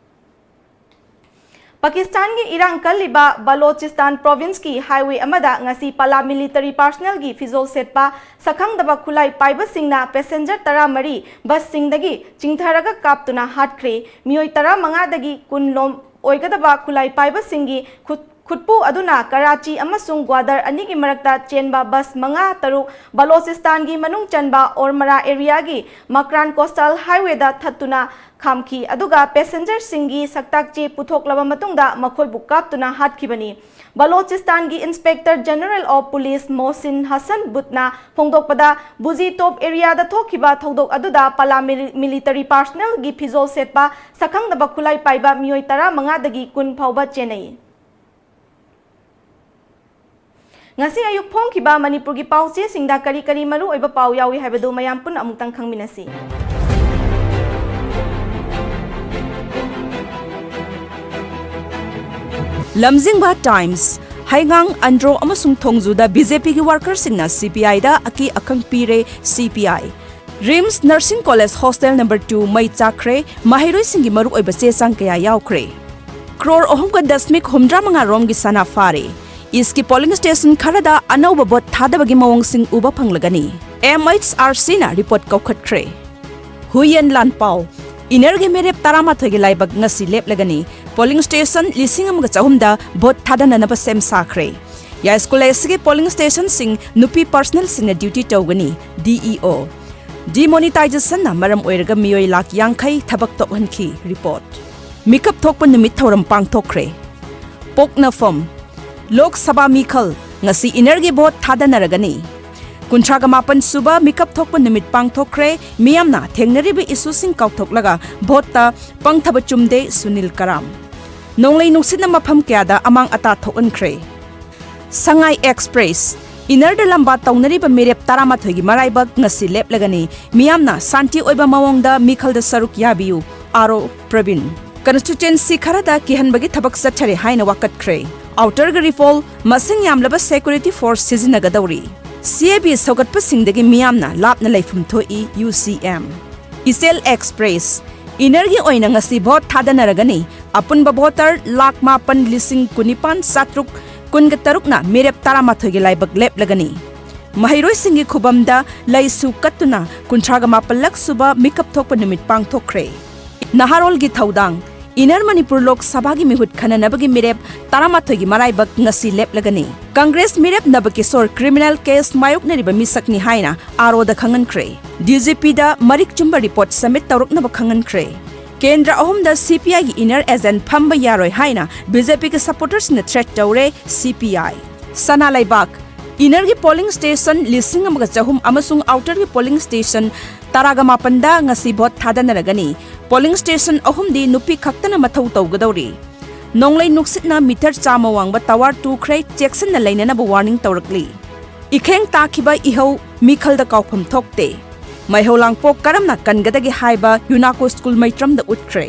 ꯄꯥꯀꯤꯁꯇꯥꯟꯒꯤ ꯏꯔꯥꯡ ꯀꯜꯂꯤꯕ ꯕꯂꯣꯆꯤꯁꯇꯥꯟ provinceꯀꯤ highway ꯑꯃꯗ ꯉꯁꯤ ꯄꯂꯥ military personnelꯒꯤ ꯐꯤꯖꯣꯜ ꯁꯦꯠꯄ ꯁꯛꯈꯪꯗꯕ ꯈꯨꯠꯂꯥꯏ ꯄꯥꯏꯕꯁꯤꯡꯅ passenger ꯇꯔꯥꯃꯔꯤ busꯁꯤꯡꯗꯒꯤ ꯆꯤꯡꯊꯔꯒ ꯀꯥꯞꯇꯨꯅ ꯍꯥꯠꯈ꯭ꯔꯦ꯫ ꯃꯤꯑꯣꯏ ꯇꯔꯥꯃꯉꯥꯗꯒꯤ ꯀꯨꯟ ꯂꯣꯝ ꯑꯣꯏꯒꯗꯕ ꯈꯨꯠꯂꯥꯏ ꯄꯥꯏꯕꯁꯤꯡꯒꯤ ꯈꯨꯠ-, ꯈꯨꯠꯄꯨ ꯑꯗꯨꯅ ꯀꯔꯥꯆꯤ ꯑꯃꯁꯨꯡ ꯒ꯭ꯋꯥꯗꯔ ꯑꯅꯤꯒꯤ ꯃꯔꯛꯇ ꯆꯦꯟꯕ bus ꯃꯉꯥ ꯇꯔꯨꯛ ꯕꯂꯣꯆꯤꯁꯇꯥꯟꯒꯤ ꯃꯅꯨꯡ ꯆꯟꯕ ꯑꯣꯔꯃꯔꯥ areaꯒꯤ ꯃꯀ꯭ꯔꯥꯟ coastal highwayꯗ ꯊꯠꯇꯨꯅ ꯈꯥꯝꯈꯤ, ꯑꯗꯨꯒ passengerꯁꯤꯡꯒꯤ ꯁꯛꯇꯥꯛ ꯆꯦ ꯄꯨꯊꯣꯛꯂꯕ ꯃꯇꯨꯡꯗ ꯃꯈꯣꯏꯕꯨ ꯀꯥꯞꯇꯨꯅ ꯍꯥꯠꯈꯤꯕꯅꯤ꯫ ꯕꯂꯣꯆꯤꯁꯇꯥꯟꯒꯤ Inspector General of Police ꯃꯣꯍꯁꯤꯟ Hasan ꯕꯨꯠꯅ ꯐꯣꯡꯗꯣꯛꯄꯗ, ꯕꯨꯖꯤ ꯇꯣꯞ areaꯗ ꯊꯣꯛꯈꯤꯕ ꯊꯧꯗꯣꯛ ꯑꯗꯨꯗ ꯄꯂꯥ ꯃꯤꯂꯤ-, military personnelꯒꯤ ꯐꯤꯖꯣꯜ ꯁꯦꯠꯄ ꯁꯛꯈꯪꯗꯕ ꯈꯨꯠꯂꯥꯏ ꯄꯥꯏꯕ ꯃꯤꯑꯣꯏ ꯇꯔꯥꯃꯉꯥꯗꯒꯤ ꯀꯨꯟ ꯐꯥꯎꯕ ꯆꯦꯟꯅꯩ꯫ ꯉꯁꯤ ꯑꯌꯨꯛ ꯐꯣꯡꯈꯤꯕ ꯃꯅꯤꯄꯨꯔꯒꯤ ꯄꯥꯎꯆꯦꯁꯤꯡꯗ ꯀꯔꯤ ꯀꯔꯤ ꯃꯔꯨꯑꯣꯏꯕ ꯄꯥꯎ ꯌꯥꯎꯏ ꯍꯥꯏꯕꯗꯨ ꯃꯌꯥꯝ ꯄꯨꯟꯅ ꯑꯃꯨꯛꯇꯪ ꯈꯪꯃꯤꯟꯅꯁꯤ꯫ ꯂꯝꯖꯤꯡꯕ Times, ꯍꯩꯉꯥꯡ, ꯑꯟꯗ꯭ꯔꯣ ꯑꯃꯁꯨꯡ ꯊꯣꯡꯖꯨꯗ BJPꯒꯤ workerꯁꯤꯡꯅ CPIꯗ ꯑꯀꯤ ꯑꯈꯪ ꯄꯤꯔꯦ, CPI꯫ RIMS Nursing College hostel number two ꯃꯩ ꯆꯥꯛꯈ꯭ꯔꯦ, ꯃꯍꯩꯔꯣꯏꯁꯤꯡꯒꯤ ꯃꯔꯨꯑꯣꯏꯕ ꯆꯦ ꯆꯥꯡ ꯀꯌꯥ ꯌꯥꯎꯈ꯭ꯔꯦ꯫ ꯀ꯭ꯔꯣꯔ ꯑꯍꯨꯝꯒ ꯗꯁꯃꯤꯛ ꯍꯨꯝꯗ꯭ꯔꯥ ꯃꯉꯥ ꯔꯣꯝꯒꯤ ꯁꯅꯥ ꯐꯥꯔꯦ꯫ ꯏꯁꯀꯤ polling station ꯈꯔꯗ ꯑꯅꯧꯕ vote ꯊꯥꯗꯕꯒꯤ ꯃꯑꯣꯡꯁꯤꯡ ꯎꯕ ꯐꯪꯂꯒꯅꯤ꯫ MHRCꯅ report ꯀꯧꯈꯠꯈ꯭ꯔꯦ꯫ ꯍꯨꯏꯌꯦꯟ ꯂꯥꯟꯄꯥꯎ, ꯏꯅꯔꯒꯤ ꯃꯤꯔꯦꯞ ꯇꯔꯥꯃꯥꯊꯣꯏꯒꯤ ꯂꯥꯏꯕꯛ ꯉꯁꯤ ꯂꯦꯞꯂꯒꯅꯤ꯫ Polling station ꯂꯤꯁꯤꯡ ꯑꯃꯒ ꯆꯍꯨꯝꯗ vote ꯊꯥꯗꯅꯅꯕ ꯁꯦꯝ ꯁꯥꯈ꯭ꯔꯦ꯫ ꯌꯥꯏꯁ꯭ꯀꯨꯜ ꯑꯁꯤꯒꯤ polling stationꯁꯤꯡ ꯅꯨꯄꯤ personnelꯁꯤꯡꯅ duty ꯇꯧꯒꯅꯤ꯫ DEO, demonetizationꯅ ꯃꯔꯝ ꯑꯣꯏꯔꯒ ꯃꯤꯑꯣꯏ ꯂꯥꯈ ꯌꯥꯡꯈꯩ ꯊꯕꯛ ꯇꯣꯛꯍꯟꯈꯤ꯫ Report꯫ ꯃꯤꯀꯞ ꯊꯣꯛꯄ ꯅꯨꯃꯤꯠ ꯊꯧꯔꯝ ꯄꯥꯡꯊꯣꯛꯈ꯭ꯔꯦ꯫ ꯄꯣꯛꯅꯐꯝ, ꯂꯣꯛ ꯁꯚꯥ ꯃꯤꯈꯜ, ꯉꯁꯤ ꯏꯟꯅꯔꯒꯤ ꯚꯣꯠ ꯊꯥꯗꯅꯔꯒꯅꯤ꯫ ꯀꯨꯟꯊ꯭ꯔꯥꯒ ꯃꯥꯄꯟ ꯁꯨꯕ ꯃꯤꯀꯞ ꯊꯣꯛꯄ ꯅꯨꯃꯤꯠ ꯄꯥꯡꯊꯣꯛꯈ꯭ꯔꯦ꯫ ꯃꯤꯌꯥꯝꯅ ꯊꯦꯡꯅꯔꯤꯕ ꯏꯁꯨꯁꯤꯡ ꯀꯥꯎꯊꯣꯛꯂꯒ ꯚꯣꯠꯇ ꯄꯪꯊꯕ ꯆꯨꯝꯗꯦ, ꯁꯨꯅꯤꯜ ꯀꯔꯥꯝ꯫ ꯅꯣꯡꯂꯩ ꯅꯨꯡꯁꯤꯠꯅ ꯃꯐꯝ ꯀꯌꯥꯗ ꯑꯃꯥꯡ ꯑꯇꯥ ꯊꯣꯛꯍꯟꯈ꯭ꯔꯦ꯫ ꯁꯉꯥꯏ ꯑꯦꯛꯁꯄ꯭ꯔꯦꯁ, ꯏꯟꯅꯔꯗ ꯂꯝꯕꯥ ꯇꯧꯅꯔꯤꯕ ꯃꯤꯔꯦꯞ ꯇꯔꯥꯃꯥꯊꯣꯏꯒꯤ ꯃꯔꯥꯏꯕꯛ ꯉꯁꯤ ꯂꯦꯞꯂꯒꯅꯤ꯫ ꯃꯤꯌꯥꯝꯅ ꯁꯥꯟꯇꯤ ꯑꯣꯏꯕ ꯃꯑꯣꯡꯗ ꯃꯤꯈꯜꯗ ꯁꯔꯨꯛ ꯌꯥꯕꯤꯌꯨ, ꯑꯥꯔ ꯑꯣ ꯄ꯭ꯔꯕꯤꯟ꯫ ꯀꯟꯁꯇꯤꯇ꯭ꯋꯦꯟꯁꯤ ꯈꯔꯗ ꯀꯤꯍꯟꯕꯒꯤ ꯊꯕꯛ ꯆꯠꯊꯔꯦ ꯍꯥꯏꯅ ꯋꯥꯀꯠꯈ꯭ꯔꯦ꯫ ꯑꯥꯎꯇꯔꯒ ꯔꯤꯐꯣꯜ, ꯃꯁꯤꯡ ꯌꯥꯝꯂꯕ ꯁꯦꯀ꯭ꯌꯨꯔꯤꯇꯤ ꯐꯣꯔꯁ ꯁꯤꯖꯤꯟꯅꯒꯗꯧꯔꯤ꯫ ꯁꯤ ꯑꯦ ꯕꯤ ꯁꯧꯒꯠꯄꯁꯤꯡꯗꯒꯤ ꯃꯤꯌꯥꯝꯅ ꯂꯥꯞꯅ ꯂꯩꯐꯝ ꯊꯣꯛꯏ, ꯌꯨ ꯁꯤ ꯑꯦꯝ꯫ ꯏꯆꯦꯜ ꯑꯦꯛꯁꯄ꯭ꯔꯦꯁ, ꯏꯟꯅꯔꯒꯤ ꯑꯣꯏꯅ ꯉꯁꯤ ꯚꯣꯠ ꯊꯥꯗꯅꯔꯒꯅꯤ꯫ ꯑꯄꯨꯟꯕ ꯚꯣꯇꯔ ꯂꯥꯈ ꯃꯥꯄꯟ ꯂꯤꯁꯤꯡ ꯀꯨꯟꯅꯤꯄꯥꯟ ꯆꯥꯇ꯭ꯔꯨꯛ ꯀꯨꯟꯒ ꯇꯔꯨꯛꯅ ꯃꯤꯔꯦꯞ ꯇꯔꯥꯃꯥꯊꯣꯏꯒꯤ ꯂꯥꯏꯕꯛ ꯂꯦꯞꯂꯒꯅꯤ꯫ ꯃꯍꯩꯔꯣꯏꯁꯤꯡꯒꯤ ꯈꯨꯕꯝꯗ ꯂꯩꯁꯨ ꯀꯠꯇꯨꯅ ꯀꯨꯟꯊ꯭ꯔꯥꯒ ꯃꯥꯄꯜꯂꯛ ꯁꯨꯕ ꯃꯤꯀꯞ ꯊꯣꯛꯄ ꯅꯨꯃꯤꯠ ꯄꯥꯡꯊꯣꯛꯈ꯭ꯔꯦ꯫ ꯅꯍꯥꯔꯣꯜꯒꯤ ꯊꯧꯗꯥꯡ, ꯏꯟꯅꯔ ꯃꯅꯤꯄꯨꯔ ꯂꯣꯛ ꯁꯚꯥꯒꯤ ꯃꯤꯍꯨꯠ ꯈꯟꯅꯅꯕꯒꯤ ꯃꯤꯔꯦꯞ ꯇꯔꯥꯃꯥꯊꯣꯏꯒꯤ ꯃꯔꯥꯏꯕꯛ ꯉꯁꯤ ꯂꯦꯞꯂꯒꯅꯤ꯫ ꯀꯪꯒ꯭ꯔꯦꯁ ꯃꯤꯔꯦꯞ ꯅꯕꯀꯤꯁꯣꯔ ꯀ꯭ꯔꯤꯃꯤꯅꯦꯜ ꯀꯦꯁ ꯃꯥꯌꯣꯛꯅꯔꯤꯕ ꯃꯤꯁꯛꯅꯤ ꯍꯥꯏꯅ ꯑꯥꯔ ꯑꯣꯗ ꯈꯪꯍꯟꯈ꯭ꯔꯦ꯫ ꯗꯤ ꯖꯤ ꯄꯤꯗ ꯃꯔꯤꯛ ꯆꯨꯝꯕ ꯔꯤꯄꯣꯔꯠ ꯁꯕꯃꯤꯠ ꯇꯧꯔꯛꯅꯕ ꯈꯪꯍꯟꯈ꯭ꯔꯦ꯫ ꯀꯦꯟꯗ꯭ꯔ ꯑꯍꯨꯝꯗ ꯁꯤ ꯄꯤ ꯑꯥꯏꯒꯤ ꯏꯟꯅꯔ ꯑꯦꯖꯦꯟꯠ ꯐꯝꯕ ꯌꯥꯔꯣꯏ ꯍꯥꯏꯅ ꯕꯤ ꯖꯦ ꯄꯤꯒꯤ ꯁꯄꯣꯔꯇꯔꯁꯤꯡꯅ ꯊ꯭ꯔꯦꯠ ꯇꯧꯔꯦ, ꯁꯤ ꯄꯤ ꯑꯥꯏ꯫ ꯁꯅꯥ ꯂꯩꯕꯥꯛ, ꯏꯟꯅꯔꯒꯤ ꯄꯣꯂꯤꯡ ꯁ꯭ꯇꯦꯁꯟ ꯂꯤꯁꯤꯡ ꯑꯃꯒ ꯆꯍꯨꯝ ꯑꯃꯁꯨꯡ ꯑꯥꯎꯇꯔꯒꯤ ꯄꯣꯂꯤꯡ ꯁ꯭ꯇꯦꯁꯟ ꯇꯔꯥꯒ ꯃꯥꯄꯟꯗ ꯉꯁꯤ ꯚꯣꯠ ꯊꯥꯗꯅꯔꯒꯅꯤ꯫ ꯄꯣꯂꯤꯡ ꯁ꯭ꯇꯦꯁꯟ ꯑꯍꯨꯝꯗꯤ ꯅꯨꯄꯤ ꯈꯛꯇꯅ ꯃꯊꯧ ꯇꯧꯒꯗꯧꯔꯤ꯫ ꯅꯣꯡꯂꯩ ꯅꯨꯡꯁꯤꯠꯅ ꯃꯤꯇꯔ ꯆꯥꯝꯃ ꯋꯥꯡꯕ ꯇꯋꯥꯔ ꯇꯨꯈ꯭ꯔꯦ, ꯆꯦꯛꯁꯤꯟꯅ ꯂꯩꯅꯅꯕ ꯋꯥꯔꯅꯤꯡ ꯇꯧꯔꯛꯂꯤ꯫ ꯏꯈꯦꯡ ꯇꯥꯈꯤꯕ ꯏꯍꯧ ꯃꯤꯈꯜꯗ ꯀꯥꯎꯐꯝ ꯊꯣꯛꯇꯦ꯫ ꯃꯩꯍꯧ ꯂꯥꯡꯄꯣꯛ ꯀꯔꯝꯅ ꯀꯟꯒꯗꯒꯦ ꯍꯥꯏꯕ ꯌꯨꯅꯥꯀꯣ ꯁ꯭ꯀꯨꯜ ꯃꯩꯇ꯭ꯔꯝꯗ ꯎꯠꯈ꯭ꯔꯦ꯫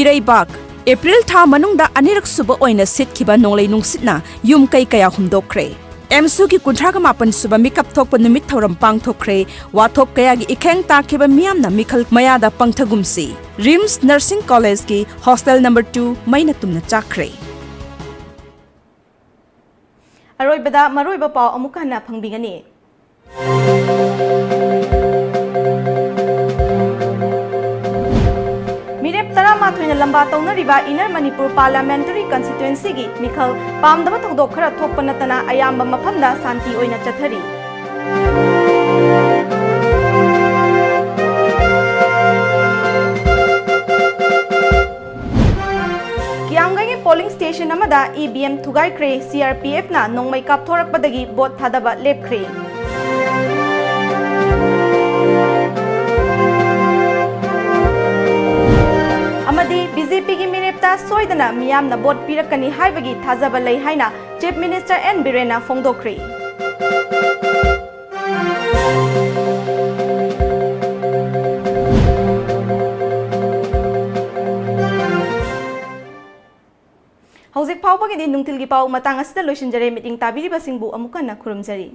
ꯏꯔꯩꯕꯥꯛ, ꯑꯦꯄ꯭ꯔꯤꯜ ꯊꯥ ꯃꯅꯨꯡꯗ ꯑꯅꯤꯔꯛ ꯁꯨꯕ ꯑꯣꯏꯅ ꯁꯤꯠꯈꯤꯕ ꯅꯣꯡꯂꯩ ꯅꯨꯡꯁꯤꯠꯅ ꯌꯨꯝ ꯀꯩ ꯀꯌꯥ ꯍꯨꯝꯗꯣꯛꯈ꯭ꯔꯦ꯫ ꯑꯦꯝꯁꯨꯒꯤ ꯀꯨꯟꯊ꯭ꯔꯥꯒ ꯃꯥꯄꯟ ꯁꯨꯕ ꯃꯤꯀꯞ ꯊꯣꯛꯄ ꯅꯨꯃꯤꯠ ꯊꯧꯔꯝ ꯄꯥꯡꯊꯣꯛꯈ꯭ꯔꯦ꯫ ꯋꯥꯊꯣꯛ ꯀꯌꯥꯒꯤ ꯏꯈꯦꯡ ꯇꯥꯈꯤꯕ ꯃꯤꯌꯥꯝꯅ ꯃꯤꯈꯜ ꯃꯌꯥꯗ ꯄꯪꯊꯒꯨꯝꯁꯤ꯫ ꯔꯤꯝꯁ ꯅꯔꯁꯤꯡ ꯀꯣꯂꯦꯖꯀꯤ ꯍꯣꯁꯇꯦꯜ ꯅꯝꯕꯔ ꯇꯨ ꯃꯩꯅ ꯇꯨꯝꯅ ꯆꯥꯛꯈ꯭ꯔꯦ꯫ ꯑꯔꯣꯏꯕꯗ ꯃꯔꯨꯑꯣꯏꯕ ꯄꯥꯎ ꯑꯃꯨꯛ ꯍꯟꯅ ꯐꯪꯕꯤꯒꯅꯤ꯫ ꯃꯤꯔꯦꯞ ꯇꯔꯥꯃꯥꯊꯣꯏꯅ ꯂꯝꯕꯥ ꯇꯧꯅꯔꯤꯕ ꯏꯟꯅꯔ ꯃꯅꯤꯄꯨꯔ ꯄꯥꯔꯂꯤꯌꯥꯃꯦꯟꯇꯔꯤ ꯀꯟꯁꯇꯤꯇ꯭ꯋꯦꯟꯁꯤꯒꯤ ꯃꯤꯈꯜ ꯄꯥꯝꯗꯕ ꯊꯧꯗꯣꯛ ꯈꯔ ꯊꯣꯛꯄ ꯅꯠꯇꯅ ꯑꯌꯥꯝꯕ ꯃꯐꯝꯗ ꯁꯥꯟꯇꯤ ꯑꯣꯏꯅ ꯆꯠꯊꯔꯤ꯫ ꯀꯤꯌꯥꯝꯒꯩꯒꯤ ꯄꯣꯂꯤꯡ ꯁ꯭ꯇꯦꯁꯟ ꯑꯃꯗ ꯏ ꯚꯤ ꯑꯦꯝ ꯊꯨꯒꯥꯏꯈ꯭ꯔꯦ, ꯁꯤ ꯑꯥꯔ ꯄꯤ ꯑꯦꯐꯅ ꯅꯣꯡꯃꯩ ꯀꯥꯞꯊꯣꯔꯛꯄꯗꯒꯤ ꯚꯣꯠ ꯊꯥꯗꯕ ꯂꯦꯞꯈ꯭ꯔꯦ꯫ ꯑꯃꯗꯤ ꯕꯤ ꯖꯦ ꯄꯤꯒꯤ ꯃꯤꯔꯦꯞꯇ ꯁꯣꯏꯗꯅ ꯃꯤꯌꯥꯝꯅ ꯚꯣꯠ ꯄꯤꯔꯛꯀꯅꯤ ꯍꯥꯏꯕꯒꯤ ꯊꯥꯖꯕ ꯂꯩ ꯍꯥꯏꯅ Chief Minister N ꯕꯤꯔꯦꯟꯅ ꯐꯣꯡꯗꯣꯛꯈ꯭ꯔꯦ꯫ ꯍꯧꯖꯤꯛ ꯐꯥꯎꯕꯒꯤꯗꯤ ꯅꯨꯡꯊꯤꯜꯒꯤ ꯄꯥꯎ ꯃꯇꯥꯡ ꯑꯁꯤꯗ ꯂꯣꯏꯁꯤꯟꯖꯔꯦ꯫ ꯃꯤꯠꯌꯦꯡ ꯇꯥꯕꯤꯔꯤꯕꯁꯤꯡꯕꯨ ꯑꯃꯨꯛ ꯍꯟꯅ ꯈꯨꯔꯨꯝꯖꯔꯤ꯫